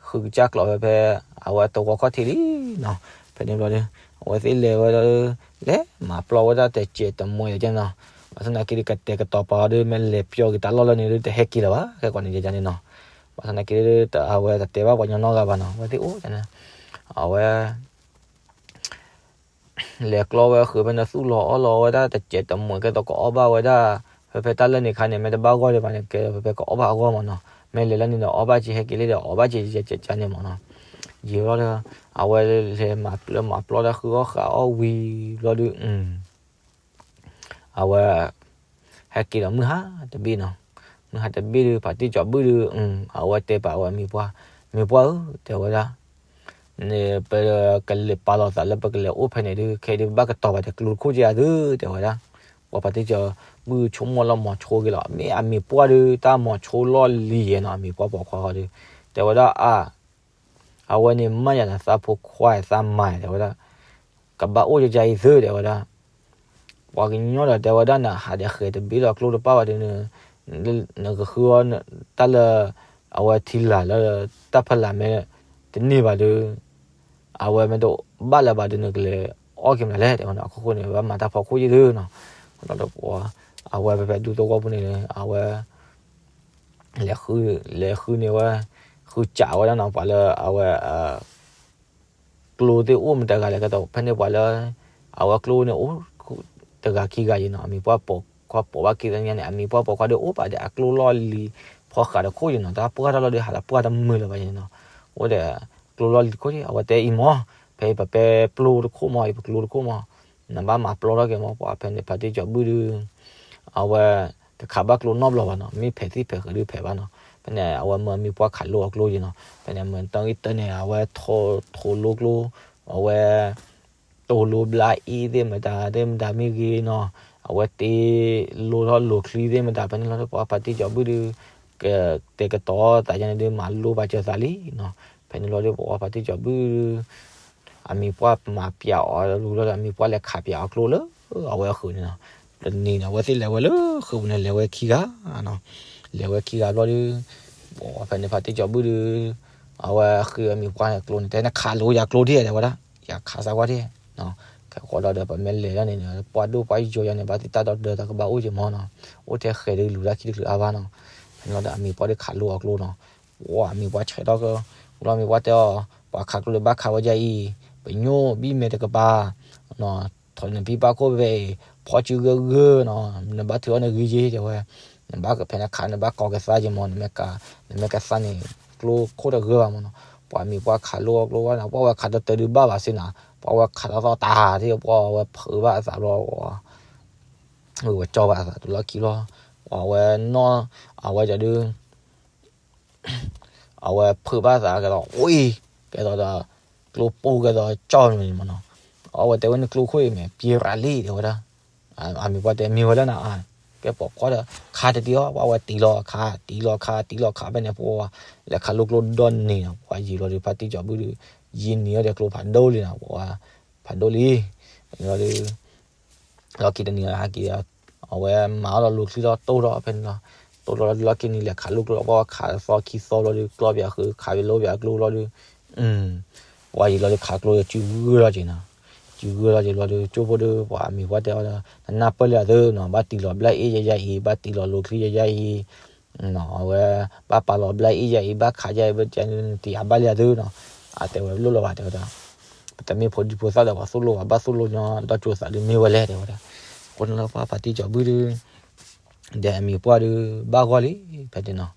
ဃုကစၢ်ကျိးဝဲဖဲ အဝဲသဝီခီၣ်ထံးလံနီၤ ဖဲန့ၣ်ဘျီဒုး အဝဲသ့ၣ်လဲၤဝဲဒၣ်ဒုး လဲၤမၤပျီဝဲဒၣ်တစဲးတမှဲးဒ်န့ၣ်နီၤ ဘၣ်ဆၣ်သနာ်က့ဒုး ကတဲာ်ကတီၤပာ်အီၤဒုး မ့ၢ်လဲၤပျီက့ၤတၢ်လီၢ်လၢန့ၣ်ဒုး တဟဲက့ၤလၢၤဘၣ် ခဲကိးန့ၣ်ယန့ၣ်နီၤ ဘၣ်ဆၣ်သနာ်က့ဒုး အဝဲတတဲဘၣ်ပှၤကညီနီတဂၤဘၣ်နီၤ အဝဲသ့ၣ်အိၣ်န့ၣ် အဝဲ လဲၤကျီဝဲဃုာ်ဖဲန့ၣ် သူၣ်လီၤအီၣ်လီၤဝဲဒၣ်တစဲးတမှဲး ကဲသိးကအီၣ်ဘၣ်ဝဲဒၣ် ဖဲဖဲတၢ်လၢန့ၣ်ခါန့ၣ် မ့ၢ်တဘၣ်ဂီၢ်ဒံးဘၣ်န့ၣ် ကဲဖဲဖဲကအီၣ်ဘၣ်အဂီၢ်မ့ၢ်နီၤ မ့ၢ်လဲၤလၢန့ၣ်ဒီး အီၣ်ဘၣ်က့ၤဟဲက့ၤလံဒီး အီၣ်ဘၣ်က့ၤကကန့ၣ်မ့ၢ်နီၤ ယံာ်ဘျီဒီး အဝဲလဲၤမၤပျီမၤပျီတၢ်ဃုအီၣ်ဃုအီၣ်ဝံၤဘျီဒုး အဝဲ ဟဲက့ၤဒီးမုၢ်ဟါတဘ့ၣ်နီၤ, မုၢ်ဟါတဘ့ၣ်ဒုး ဖါတံၢ်စီၤဘူၣ်ဒုး အဝဲတဲပာ်ဝဲမံၤပှၢ်, မံၤပှၢ်ဧၢ တဲဝဲဒၣ်, ပကလဲၤပာ်လီၤသးလၢပကလဲၤအိၣ်ဖဲန့ၣ်ဒုး ခဲအံၤဒုး ပဘၣ်ကတီၤဘၣ်တကျိတခိၣ်ကယၤသု တဲဝဲဒၣ်, ပှၤဖါတံၢ်စီၤဘူၣ်ဆိကမိၣ်လၢမီၤဆိဂ့ၤလီၤ, မ့ၢ်အမံၤပှၢ်ဒုး တၢ်မီၤဆိလီၢ်လံၤယဲနီၤ, အမံၤပှၢ်ပိာ်ခွါဃီဒုး တဲဝဲဒၣ်အါ အဝဲန့ၣ်မးယၤနသးဖိခွါသးမၤ တဲဝဲဒၣ်, ကဘၣ်အိၣ်ကယၤအံၤသု တဲဝဲဒၣ်, ပှၤကညီဒီးတဲဝဲဒၣ်နဟးဒီးဃဲၤတဘ့ၣ်လီၤကျိတပၣ်ဘၣ်ဒုး နကဃုအီၣ်တၢ်လၢ အဝဲထံလာ်လၢ တၢ်ဖီလာ်မ့ၢ်တန့ၢ်ဘၣ်ဒုး အဝဲမ့ၢ်တဘၣ်လၢၤဘၣ်ဒုး နကလဲၤအီၣ်က့ၤမနုၤလဲၣ် တဲဝဲနီၤ, အခိၣ်ဃိန့ၣ် ဘၣ်မၤတၢ်ဖီခိၣ်ယံၤသုနီၤ, အဝဲဖဲဖဲဒူသဝီပူၤန့ၣ် အဝဲ လဲၤဃု လဲၤဃုန့ၢ်ဝဲ ဃုစးဝဲဒၣ်နီၤ ပှၤလၢအဝဲ ကျိသ့ၣ်အိၣ်မတၤတဂၤလဲၣ် ကဲသိးဖဲန့ၣ်ပှၤလၢ အဝဲကျိန့ၣ်အိၣ် တဂၤခံဂၤယံၤနီၤ, အမံၤပှၢ်ပိာ်ခွါပိာ်ဘၣ်ခံသ့ၣ်ညါန့ၣ် အမံၤပှၢ်ပိာ်ခွါဒီးအိၣ်ပာ်ဒီးအကျိလီၢ်လံၤဖီဃးတခိၣ်ယံၤနီၤ, တၢ်ပှၢ်ထီၣ်လီၤဒီး ဟးလၢပှၢ်တမုာ်လၢၤဘၣ်ယံၤနီၤ, အိၣ်ဒီးကျိလီၢ်လံၤတခိၣ်ယံၤ, အဝဲတဲအံၤမၢ်, ဖဲအံၤပပဲပျိတခိၣ်မၢ်, အံၤပကျိတခိၣ်မၢ်, နဘၣ်မၤပျီထီၣ်က့ၤမၢ်, ပှၤဖဲန့ၣ် ဖါတံၢ်စီၤဘူၣ်ဒုး အဝဲ တခးဘၣ်ကျိနီတဘျီဘၣ်နီၤ, မ့ၢ်ဖဲးသံၣ်ဖဲးဃုာ်ဒုးဖဲးဘၣ်နီၤ, ဖဲန့ၣ် အဝဲမၢအမံၤပှၢ်ခးလိအကျိယံၤနီၤ, ဖဲန့ၣ် မတၢ်ဂ့ၢ်တၢ်န့ၣ် အဝဲထိလိကျိ, အဝဲ တိၢ်လိဘျါအ့ၣ်သ့ၣ်မတၤ သ့ၣ်မတၤမ့ၢ်ဂ့ၤနီၤ, အဝဲတ့လိထီၣ်လိၤချံသ့ၣ်မတၤ ဖဲန့ၣ်လီၤဒီး ပှၤဖါတံၢ်စီၤဘူၣ်ဒုး ကတဲာ်ကတီၤသးယါန့ၣ်ဒုး မၤလိဘၣ်စၢၤသးလံနီၤ, ဖဲန့ၣ်လီၤဒီး ပှၤဖါတံၢ်စီၤဘူၣ်ဒုး အမံၤပှၢ်မၤပျးအီၤလီၤဒီး အမံၤပှၢ်လဲၤခးပျးအီၤကျိလၢ အဝဲအဃုာ်န့ၣ်နီၤ, တနံၤန့ၣ် အဝဲသ့ၣ်လဲၤဝဲလၢဃုာ်ပူၤန့ၣ် လဲၤဝဲခံဂၤနီၤ, လဲၤဝဲခံဂၤဘျီဒီး ပှၤဖဲန့ၣ်ဖါတံၢ်စီၤဘူၣ်ဒုး အဝဲဃ့အမံၤပှၢ်န့ၣ်ကျိန့ၣ် တဲနခးလိယၤကျိဒ်တဲဝဲဒၣ်, ယၤခးစၢ်ကွၢ်ဒ်, ခဲဃီဒီး ပမ့ၢ်လဲၤဒၣ်န့ၣ် ပှၢ်ဒိၣ်ပှၢ်ယိာ်ယါန့ၣ် ဘၣ်သ့ၣ်တၢ်ဒီသဒၢတၢ်ကဘၣ်အိၣ်က့ၤမၢ်နီၤ, အိၣ်ထဲဃဲၤဒုးလူၤတၢ်ခံတချုးအါဘၣ်နီၤ, ဖဲန့ၣ်လီၤဒီးအမံၤပှၢ်ဒုးခးလိအီၤကျိနီၤ, ပှၤအမံၤပှၢ်ဆဲးထီၣ်က, လီၤမံၤပှၢ်တဲအီၤ, ပှၤခးကျိဒီးဘၣ်ခးဝဲဒ်အံၤ, ပညိၣ်ဘံၣ်မဲာ်တကပၤ ထီၣ်နဖံဘၣ်ခိၣ်ဖဲအံၤ, ဖီစုဂၢၢ်ဂၢၢ်နီၤ, နဘၣ်ထုးအီၣ်နဂံၢ်ယ့ၢ်တဲဝဲ, နဘၣ်ဖဲနခး နဘၣ်ကီၤကသါက့ၤမၢ်, နမ့ၢ်ကသါန့ၣ် ကျိခိၣ်တဂၢၢ်ဘၣ်မၢ်နီၤ, ပှၤမံၤပှၢ်ခးလိအီၤကျိဝဲနီၤ, ပှၤဝဲခးတတၢၢ်ဒုးဘၣ်ဘၣ်စ့ၢ်နီၤ, ပှၤဝဲခးထီၣ်သီတၢ်ဒ် ပှၤဝဲဖုးဘၣ်အသးဘျီ ဝဲကၠီဘၣ်အသးတုၤလီၢ်ခံလီၤ, ပှၤဝဲနီၢ်, အဝဲဒုး အဝဲဖုးဘၣ်သးကဲသိး ဝံၤ, ကဲသိးဒီး ကျိပူၤကဲသိးကၠီမ့ၢ်မၢ်နီၤ, အဝဲတဲဝဲန့ၣ်ကျိခိၣ်အံၤမ့ၢ် ပံရၤလံ တဲဝဲဒၣ်, အမံၤပှၢ်တဲမ့ၢ်ဝဲလၢနၤ, ကဲပိာ်ခွါဒီး ခးတဒံးအီၤ ပှၤဝဲတံၢ်လီၤခး တံၢ်လီၤခး တံၢ်လီၤခးဖဲန့ၣ် ပှၤလဲၤခးလိကျိဒီနံၤနီၤ, ပှၤယံာ်လီၤဒီး ဖါတံၢ်စီၤဘူၣ်ဒီး ယံာ်နံၤအီၤဒီးကျိဖးဒိၣ်လံနီၤ, ပှၤဖးဒိၣ်လံ, လီၤဒီး လီၢ်ခံတနံၤဟဲက့ၤဒီး အဝဲမၤအီၣ်လီၤလိၤချံလီၤ တိၢ်ထီၣ်ဖဲန့ၣ်လီၤ. တိၢ်ထီၣ်လီၤဒုး လီၢ်ခံနံၤလဲၤခးလိကျိလီၤ ပှၤခးသီခံသီဘျီဒုး ကျီပၠးဃုာ် ခးပၠးလိပၠးကျိလီၤဒုး ပှၤယံာ်လီၤဒုး ခးကျိဒီးစုဂုၢ်လီၤက့ၤနီၤ. စုဂုၢ်လီၤက့ၤလီၤဒုး ကၠိဖိဒုး ပှၤအမံၤပှၢ်တဲအီၤဒီး နနၢ်ပၢၢ်လံအသၢနီၤ, ဘၣ်တံၢ်လီၤဘျၣ်အ့ၣ်ယဲယဲအံၤ ဘၣ်တံၢ်လီၤလိၤချံယဲယဲအံၤ နီၤ, အဝဲ ဘၣ်ပာ်လီၤဘျၣ်အ့ၣ်ယဲအံၤ ဘၣ်ခးယဲအံၤ ဘၣ်တံၢ်အဘၣ်လံအသၢနီၤ. အတဲဝဲလိၣ်လီၤဘၣ်တဲဝဲဒၣ် ပတမ့ၢ်ဖိဒံဖိသၣ်ဒီး ပှၤသိၣ်လိပှၤဘၣ်သိၣ်လိညီ ဒီးကၠိသးဒုးမ့ၢ်ဝဲလဲၣ် တဲဝဲဒၣ်. အဃိန့ၣ်လီၤ ပှၤဖါတံၢ်စီၤဘူၣ်ဒုး ဒီးအမံၤပှၢ်ဒုး ဘၣ်ဂီၢ်လံ ဖဲန့ၣ်နီၤ.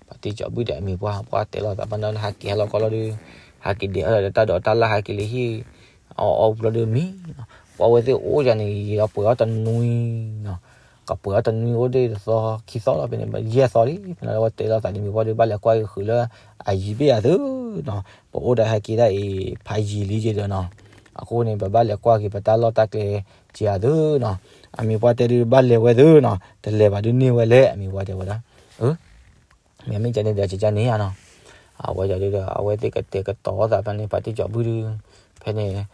ဖါတံၢ်စီၤဘူၣ်ဒီးအမံၤပှၢ် ပှၤတဲလီၤသးဘၣ်နီၤ ဟဲက့ၤဟဲလီၤကီလီၤဒုး ဟဲက့ၤဒဲးအီၤဒီးတၢ်ဒိးတၢ်လၢ် ဟဲက့ၤလၢဟံၣ် အီၣ်အီၣ်ဝံၤလီၤဒုးမံနီၤ. ပှၤဝဲသ့ၣ်အိၣ်ယၤန့ၣ် ယံာ်လီၤပှဲၤအီၣ်တနွံနီၤ. ကပှဲၤအီၣ်တနွံအိၣ်ဒၣ်တသီခံသီလီၤ ဖဲန့ၣ် ယဲၢ်သီလံ ဖဲန့ၣ်လီၤ ဝဲတဲလီၤသးဒ်မံၤပှၢ်ဒုး ဘၣ်လဲၤကွၢ်က့ၤဃုာ်လၢအယံၤဘ့ၣ်အသၢနီၤ. ပအိၣ်ဒီးဟဲက့ၤဒၣ်အံၤ ဖးယံာ်လံက့ၤဒီးနီၤ. အဃိန့ၣ် ပဘၣ်လဲၤကွၢ်က့ၤ ပတၢ်လီၢ်တၢ်ကျဲက့ၤအသၢ နီၤ. အမံၤပှၢ်တဲဒုး ဘၣ်လဲၤဝဲသၢနီၤ, တလဲၤဘၣ်ဒုးန့ၢ်ဝဲလဲၣ် အမံၤပှၢ်တဲဝဲဒၣ်. မ့မ့ၢ်ကန့ၣ်ဒီး ကကန့ၣ်ဧါနီၤ. အဝဲဒုးဒီး အဝဲသ့ၣ်ကတဲာ်ကတီၤသးဖဲန့ၣ် ဖါတံၢ်စီၤဘူၣ်ဒုး ဖဲန့ၣ်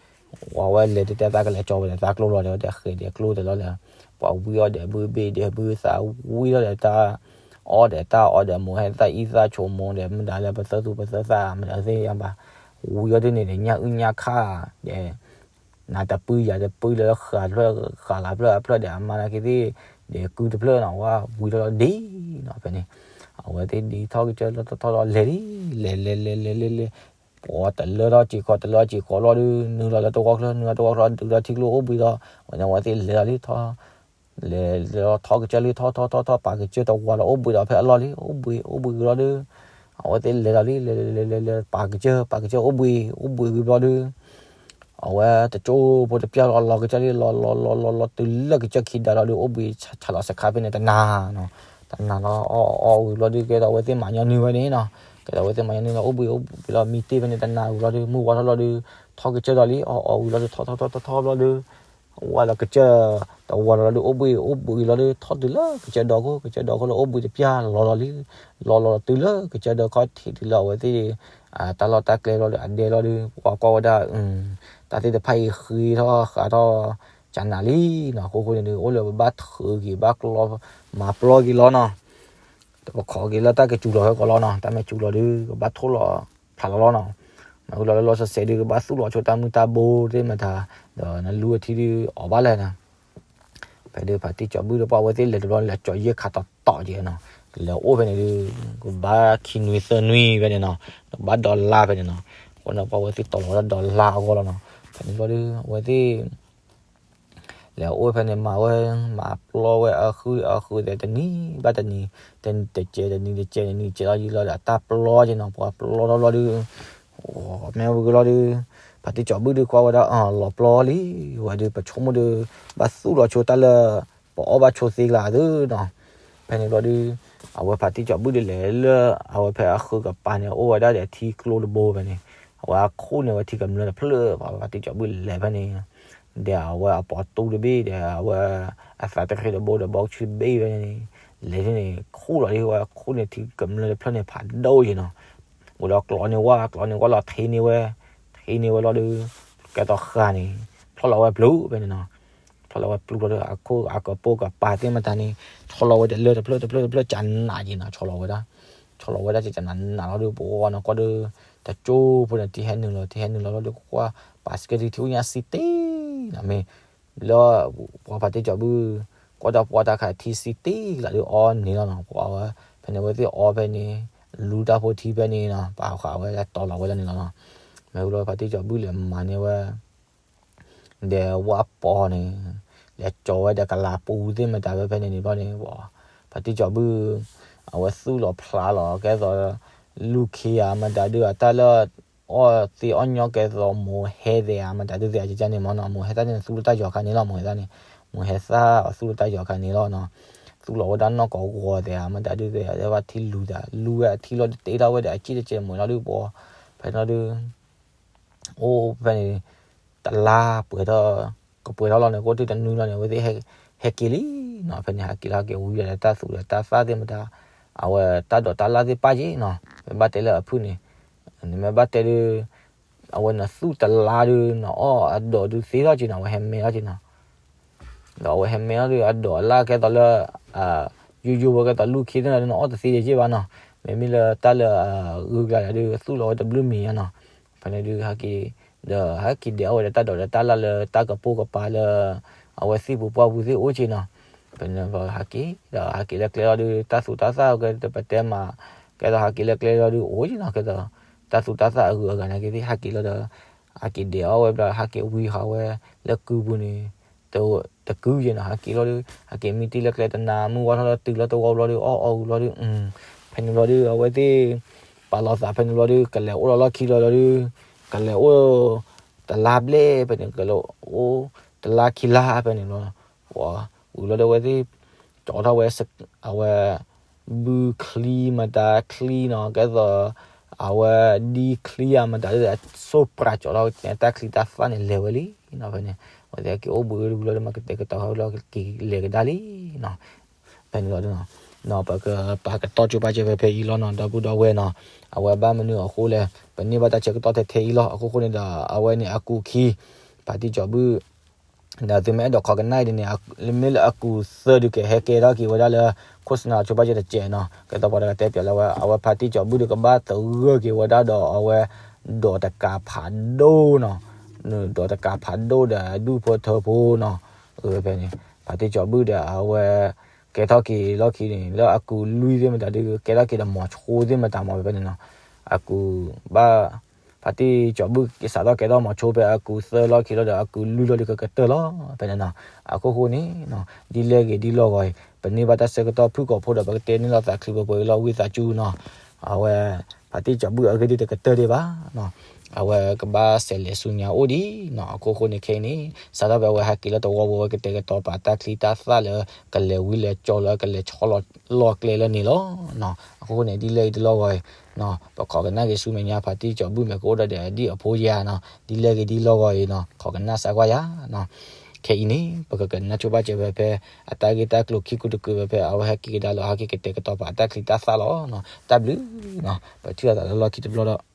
ဝဲလဲၤဒုးတဲသးကလဲၤကၠီဝဲဒီးသးကျိလီၤဒီး ဝဲတဲဃဲၤဒီးကျိတလီၤလၢ ပှၤဝံအီၣ်ဒီးဘုဘ့ၣ်ဒီးဘုသးဝံထီၣ်ဒီးတၢ် အီၣ်ဒီးတၢ်အီၣ်ဒီးမိၢ်ဟဲသၣ်အံသၣ်ဆိမိၢ်ဒီး မတၤလၢပသၢသူပသၢသၣ် မတၤသ့ၣ်ညါဘၣ် ဝံအီၣ်ဒ်န့ၣ်ဒီး ညၣ်အုၣ်ညၣ်ခါဒီး နတပှံၢ်ယၤတပှံၢ်လၢဃာ်ဖျၢၣ် ဃာ်လၢဖျၢၣ်အဖျၢၣ်ဒီး အမါနာ်က့သ့ၣ် ဒီးကုတဖျၢၣ်နီၤ ဝဲဝံထီၣ်လီၤဒ်နီၤ ဖဲန့ၣ် အဝဲသ့ၣ်ဒ်ထီၣ်ကစၢၢ်လၢထီၣ်ထီၣ်လီၤ လဲၤလံ လဲၤလဲၤလဲၤလဲၤလဲၤလဲၤ ပှၤတလၢထီၣ်စံာ်ခီ တလၢထီၣ်စံာ်ခီလီၤဒုး နုာ်လီၤလၢတဝီချၢ နုာ်လီၤတဝီချၢ ဒုးလီၤထံကျိအိၣ်ဘှံးဒီး ဝဲန့ၣ်အဝဲသ့ၣ်လဲၤလီၤလံ ထီၣ် လဲၤလီၤထီၣ်ကစၢၢ်လံ ထီၣ်ထီၣ်ထီၣ်ထီၣ် ပာ်ကစၢၢ်တဝီလီၤ အိၣ်ဘှံးဒီးဖဲအလီၢ်လံ အိၣ်ဘှံး အိၣ်ဘှံးဝံၤလီၤဒုး အဝဲသ့ၣ်လဲၤလီၤလံ လဲၤလဲၤလဲၤလဲၤလဲၤ ပာ်ကစၢၢ် ပာ်ကစၢၢ်အိၣ်ဘှံး အိၣ်ဘှံးဝံၤဘျီဒုး အဝဲတကၠိဖိတပျၢ်လီၤ လီၤကစၢၢ်လံ လီၤလီၤလီၤလီၤလီၤ တုၤလၢကစၢၢ်ခံဒါလီၤဒုး အိၣ်ဘှံးဆးလီၤစခါဖဲန့ၣ်တနၤနီၤ တနၤလီၤ အီၣ်အီၣ်ဝံၤဘျီဒုး ကဲသိးအဝဲသ့ၣ်မၤညီနုၢ်ဝဲန့ၣ်နီၤ ကဲသိးအဝဲသ့ၣ်မၤညီနုၢ်လီၤ အိၣ်ဘှံးအိၣ်ဘှံးလီၤ မံတ့ၢ်ဖဲန့ၣ်တနၤဝံၤလီၤဒုး မုၢ်ဝါထီၣ်လီၤဒုး ထီၣ်ကစၢၢ်ဒီးလံ အီၣ်အီၣ်ဝံၤလီၤဒုး ထီၣ်ထီၣ်ထီၣ်ထီၣ်ထီၣ်ဘျီဒုး ဝဲလီၤကစၢၢ် တဝီလီၤလီၤဒုး အိၣ်ဘှံး အိၣ်ဘှံးလီၤဒုး ထီၣ်တုၤလၢကစၢၢ်ဒီခိၣ် ကစၢၢ်ဒီခိၣ်လၢအိၣ်ဘှံးတပျၢ်လီၤလီၤလံ လီၤလီၤတုၤလၢကစၢၢ်ဒီခီၣ်ထံးတုၤလၢအဝဲသ့ၣ် တၢ်လီၢ်တၢ်ကျဲလီၤလၢအဒဲလီၤဒုး ပှၤကွၢ်ဝဲဒၣ် တၢ်သ့ၣ်တဖၣ်အံၤဃ့ထီၣ်ဃးထီၣ် ကနၤလံနီၤ အဃိဃိန့ၣ်ဒုး အိၣ်လၢပဘၣ်ထုးက့ၤ ဘၣ်ကျီ မၤပျီက့ၤလီၤနီၤ ပခိးက့ၤလၢတၢ်ကစူၤလီၤဟဲကီးလီၤနီၤ တၢ်မ့ၢ်စူၤလီၤဒုး ကဘၣ်ထိၣ်လီၤဖျးလီၤလီၤနီၤ မ့ၢ်အိၣ်လီၤလၢလီၢ်စဲးစဲးဒုး ကဘၣ်သူၣ်လီၤဆိတၢ်မုၢ်တၢ်ဘိသ့ၣ်မတၤ ဒီးနလူအထံဒုးအီၣ်ဘၣ်လဲၣ်နီၤ ဖဲဒုးဖါတံၢ်စီၤဘူၣ်ဒီးပှၤဝဲသ့ၣ်လဲၤတဘျီလဲၤကၠီယဲၢ်ခးတီတီက့ၤနီၤ လဲၤအိၣ်ဖဲန့ၣ်ဒုး ကဘၣ်ခံနွံသၢနွံဖဲန့ၣ်နီၤ ကဘၣ်ဒီလါဖဲန့ၣ်နီၤ အဃိန့ၣ်ပှၤဝဲသ့ၣ်တီၤလီၤဝဲဒၣ်ဒီလါအဂီၢ်လီၤနီၤ ဖဲန့ၣ်ဘျီဒုး အဝဲသ့ၣ် လဲၤအိၣ်ဖဲန့ၣ်မၤဝဲ, မၤပျီဝဲအဃုအဃုသဲးတနံၤဘၣ်တနံၤ, တနံၤတကဲး တနံၤတကဲး တနံၤတကဲးလီၤယံၤလီၤဒီး အတၢ်ပျီက့ၤနီၤ, ပှၤပျီထီၣ်ဘျီဒီး မ့ၢ်ဝံၤလီၤဒီး ဖါတံၢ်စီၤဘူၣ်ဒုးကွၢ်ဝဲဒၣ် အလီၤပျီလံ, ဝဲဒုး ပဆိကမိၣ်ဒီး ဘၣ်သူၣ်လီၤဆိတၢ်လၢ ပအီၣ်ဘၣ်ဆိသ့ကျါသ့နီၤ. ဖဲန့ၣ်ဘျီဒီး အဝဲဖါတံၢ်စီၤဘူၣ်ဒုးလဲၤလၢ အဝဲဖဲအဃုကပၤန့ၣ် အိၣ်ဝဲဒၣ်ဒီးထံကျိတဘိဖဲန့ၣ်, အဝဲအခိၣ်န့ၢ်ဝဲထံကမျၢၢ်တဖျၢၣ်, ဖါတံၢ်စီၤဘူၣ်လဲၤဖဲန့ၣ် ဒီးအဝဲအပီၤတူတဘ့ၣ်ဒီး အဝဲအသးတဃ့တဘိဒီး ဘီကဆူဘ့ၣ်ဖဲန့ၣ်, လဲၤန့ၣ် ခိၣ်လီၤဒ်ဝဲခိၣ်န့ၢ်ထံကမျၢၢ်တဖျၢၣ်န့ၣ် ဖးဒိၣ်က့ၤနီၤ. ဝံၤဒီးကျီန့ၢ်ဝဲ, ကျီန့ၢ်ဝဲလီၤ ထံန့ၢ်ဝဲ, ထံန့ၢ်ဝဲလီၤဒီး ကဲသိးဃာ်န့ၣ် ဖျီၣ်လီၤဝဲပျူၤဖဲန့ၣ်နီၤ. ဖျီၣ်လီၤဝဲပျူၤလီၤဒီး အခိၣ်အကပိာ်ကပၤသ့ၣ်မတၤန့ၣ် ထီၣ်လီၤဝဲတလၢတဖျၢၣ်တဖျၢၣ်တဖျၢၣ် ကနးက့ၤနီၤ, ဆီလီၤဝဲဒၣ်, ဆီလီၤဝဲဒၣ်ကနးနးလီၤဒီး ပဝဲနီၤ ကွၢ်ဒီး တကၠိဖိန့ၣ် တဟဲနုာ်လီၤ တဟဲနုာ်လီၤလီၤဒီး ကွၢ်ပာ်စကဲတံၤထံၣ်ညါစံးတ့ၢ်နီၤ, မ့ၢ်လၢ ပှၤဖါတံၢ်စီၤဘူၣ် ကွၢ်တၢ်ပှီၢ်တၢ်ခးထံစံးတ့ၢ်ကလးဒီး အီန့ၣ်လီၤနီၤ. ပှၤဝဲ ဖဲန့ၣ်ဝဲသ့ၣ်အီဖဲန့ၣ် လူတၢ်ဖိထံဖဲန့ၣ်နီၤ, ပာ်ဃာ်ဝဲတၢ်တီလီၤဝဲဒၣ်န့ၣ်လီၤနီၤ. မ့ၢ်ဝံၤလီၤ ဖါတံၢ်စီၤဘူၣ်လဲၤမၤန့ၢ်ဝဲ ဒီးဝၣ်ပီၤန့ၣ် လဲၤကၠီၤဝဲဒီးကလးပူၤသ့ၣ်မတၤဖဲဖဲန့ၣ်န့ၣ်ဘျီန့ၣ် ပှၤ ဖါတံၢ်စီၤဘူၣ် အဝဲသူၣ်လီၤဖျးလီၤ ကဲသိး လူၢ်ခ့ဧါမတၤဒုး အတၢ်လၢ အီၣ်သ့အီၣ်ညီကဲသိး မိၢ်ဟဲသဲးဧါမတၤဒုးသ့ၣ် အကကန့ၣ်မ့ၢ်နီၤ, မိၢ်ဟဲသၣ်န့ၣ် သူၣ်လၢတၢ်ယီၤခါန့ၣ်လီၤ, မိၢ်ဟဲသၣ်န့ၣ်, မိၢ်ဟဲသၣ်အသူၣ်လၢတၢ်ယီၤခါန့ၣ်လီၤနီၤ. သူၣ်လီၤဝဲဒၣ်နီၢ်ကီၢ်ဂီၤသဲးဧါမတၤဒုးသ့ၣ် အဝဲထံလူၤသး လူၤဝဲအထံလီၤဒုး တ့ထီၣ်ဝဲဒီးအကံၣ်တကဲးမုာ်လီၤဒုး ပှၤ ဖဲန့ၣ်လီၤဒုး အိၣ်ဖဲန့ၣ် တလါပှဲၤထီၣ် ကပှဲၤထီၣ်လီၤန့ၣ် ကအိၣ်တုၤတနွံလီၤန့ၣ် အဝဲသ့ၣ်ဟဲက့ၤလံနီၤ. ဖဲန့ၣ် ဟဲက့ၤလီၤ ဟဲက့ၤဝံၤဒီးတၢ်သူၣ်ဒီးတၢ်သၣ်သ့ၣ်မတၤ အဝဲတၢ်ဒိးတၢ်လၣ်သ့ၣ်ပၣ်က့ၤနီၤ. မ့ၢ်ဘၣ်တဲလၢအဖုၣ်န့ၣ် နမ့ၢ်ဘၣ်တဲဒုး အဝဲနသူၣ်တလါဒုး နအီၣ်အဒိးဒုးသ့ထီၣ်က့ၤနီၤ, အဝဲဟဲမဲထီၣ်က့ၤနီၤ. ဒီးအဝဲဟဲမဲထီၣ်ဒုး အဒိးအလၣ်ကဲသိးလၢ ယိယိဝဲကဲသိးလူၢ်ခ့သ့ၣ်နီၤ နအီၣ်တသ့ယဲၢ်ဘၣ်နီၤ. မ့မ့ၢ်လၢတၢ်လၢအဂုၤကျါဒုး သူၣ်လီၤဝဲတဘျုးမံၤညါနီၤ. ဖဲန့ၣ်ဒုးဟဲက့ၤ ဒီးဟဲက့ၤဒဲးအီၣ်ဝဲဒီးတၢ်ဒိးဒီးတၢ်လၣ်လၢတၢ်ကပိာ်ကပၤလၢ အဝဲသံၣ်ပူၤပှၢ်ပူၤသ့ၣ်အိၣ်က့ၤနီၤ. ဖဲန့ၣ်ဟဲက့ၤ ဒီးဟဲက့ၤလၢကျဲလီၤဒုး တၢ်သူတၢ်သၣ်ကဲတပတဲမး ကဲသိးဟဲက့ၤလၢကျဲလီၤဒုးအိၣ်က့ၤနီၤ. ကဲသိး တၢ်သူတၢ်သၣ်အဂုၤအဂၤန့ၣ်က့ၤသ့ၣ် ဟဲက့ၤလီၤဒီး ဟဲက့ၤဒဲးအီၣ်ဝဲဘျီ ဟဲက့ၤဝံဟးဝဲလၢကုပူၤန့ၣ် တကုက့ၤနီၤ. ဟဲက့ၤလီၤဒုး ဟဲက့ၤမံတံၢ်လၢကျဲတနၤ မုၢ်ဝါထီၣ်လီၤတုၤလၢတဝီဘျီဒုး အီၣ်အီၣ်ဝံၤဘျီဒုး ဖဲန့ၣ်ဘျီဒုး အဝဲသ့ၣ် ပာ်လီၤသးဖဲန့ၣ်ဘျီဒုး ကလဲၤအိၣ်လီၤလီၢ်ခံလီၤလီၤဒုး ကလဲၤအိၣ် တလါဘျဲၣ်ဖဲန့ၣ် ကလဲၤအိၣ် တလါခံလါဖဲန့ၣ်ဘျီ ဝံၤလီၤဒီးအဝဲသ့ၣ် ကၠီထီၣ်ဝဲ အဝဲ ဘုချံမတၤချံနီၤ ကဲသိး အဝဲဒ်ချံဧါမတၤဒ် အစိၢ်ပြးကၠီထီၣ်ဝဲ တၢ်ချံတၢ်သၣ်န့ၣ်လဲၤဝဲလံနီၤ. ဖဲန့ၣ် အဝဲသ့ၣ်က့ၤအိၣ်ဘှံးဝံၤလီၤဒီး မၤကတဲာ်ကတီၤဟးလီၤက့ၤလဲၤကဒါလံနီၤ. ဖဲန့ၣ်လီၤနီၤ ပကပာ်ကတီၢ်ကၠိဘၣ်ကဲဖဲဖဲအံၤလီၤနီၤ ဒီပုၢ်ဒီဝဲၢ်နီၤ. အဝဲဘၣ်မနုၤအဃိလဲၣ် ပန့ၢ်ဘၣ်တၢ်ဆၢကတီၢ်ထဲထဲအံၤလီၤ. အခိၣ်ဃိန့ၣ်ဒီး အဝဲန့ၣ်အကူာ်ခံ ဖါတံၢ်စီၤဘူၣ် ဒီးသုမ့ၢ်အဲၣ်ဒိးခိးကနၣ်အံၤဒ်န့ၣ် မ့ၢ်လၢအကူာ်သၢဒုးကဟဲကဲထီၣ်က့ၤဝဲဒၣ်လၢ ခိၣ်စနၤကၠိဘၣ်ကဲတကဲးနီၤ. ကဲသိးပှၤတဂၤတဲပၠးလၢဝဲ အဝဲဖါတံၢ်စီၤဘူၣ်ဒုးကဘၣ်သဂၢၢ်က့ၤဝဲဒၣ်ဒီးအဝဲ ဒိးတကးဖးဒိၣ်နီၤ. ဒိးတကးဖးဒိၣ်ဒီးဒူၣ်ဖိထၢဖိနီၤ. ဖဲန့ၣ် ဖါတံၢ်စီၤဘူၣ်ဒီးအဝဲ ကဲထီၣ်က့ၤလီၢ်ခံန့ၣ် လၢအကူာ်လွံၢ်သ့ၣ်မတၤဒုး ကဲထီၣ်က့ၤဒီးမိၤဆိသ့ၣ်မတၤမ့ၢ်ဖဲန့ၣ်နီၤ. အကူာ်ဘၣ် ဖါတံၢ်စီၤဘူၣ်ကစးထီၣ်ကဲထီၣ်မိၤဆိဖဲအကူာ်သၢလီၢ်ခံလီၤဒီး အကူာ်လွံၢ်လီၢ်ဒုးကကတၢၢ်လီၤ ဖဲန့ၣ်နီၤ. အခိၣ်ဃိန့ၣ် ဒ်လဲၣ်ဂ့ၤဒ်လီၢ်ဂီၤအံၤ ပန့ၢ်ဘၣ်တၢ်ဆၢကတီၢ်ဖုၣ်ကိာ်ဖိဒီး ပကတဲန့ၢ်လီၤသးချံပှဲၤပှဲၤလီၤ ဝံသးစူၤနီၤ. အဝဲ ဖါတံၢ်စီၤဘူၣ်အဂ့ၢ်ဒုးတကတၢၢ်ဒံးဘၣ်နီၤ. အဝဲကဘၣ်စဲးလဲၤဆူညါအိၣ်ဒံးနီၤ. အခိၣ်ဃိန့ၣ်ခဲအံၤန့ၣ် စးထီၣ်ဖဲအဝဲဟဲက့ၤလၢတဝီပူၤဝဲ ကတဲာ်ကတီၤပာ်တၢ်ချံတၢ်သၣ်လၢ ကလဲၤဝံလဲၤကၠီလၢကလဲၤဆီလီၤကျဲလၢန့ၣ်လီၤ. အခိၣ်ဃိန့ၣ် ဒ်လဲၣ်ဂ့ၤဒ်လီၢ်ဂီၤအံၤ ပခိးကနၣ်က့ၤဆူမဲာ်ညါ ဖါတံၢ်စီၤဘူၣ်မ့ၢ်ကအိၣ်ဒီးဒ်အဖိယၤနီၤ ဒ်လဲၣ်ဂ့ၤဒ်လီၢ်ဂီၤအံၤနီၤ ခိးကနၣ်စၢ်ကွၢ်ယၤနီၤ. ခဲအံၤန့ၣ် ပကကနၣ်ဆိဘၣ်ကဲဖဲဖဲ အတၢ်ဂ့ၢ်တၢ်ကျိၤခံကူတကုာ်ဖဲဖဲ အဝဲဟဲက့ၤကဒါလီၤဟဲက့ၤကတဲာ်ကတီၤပာ်တၢ်ချံတၢ်သၣ်လီၤ. တၢ်ဘျုးနီၤ ပထံၣ်လိာ်သးလၢလီၢ်ခံတဘျီဒီး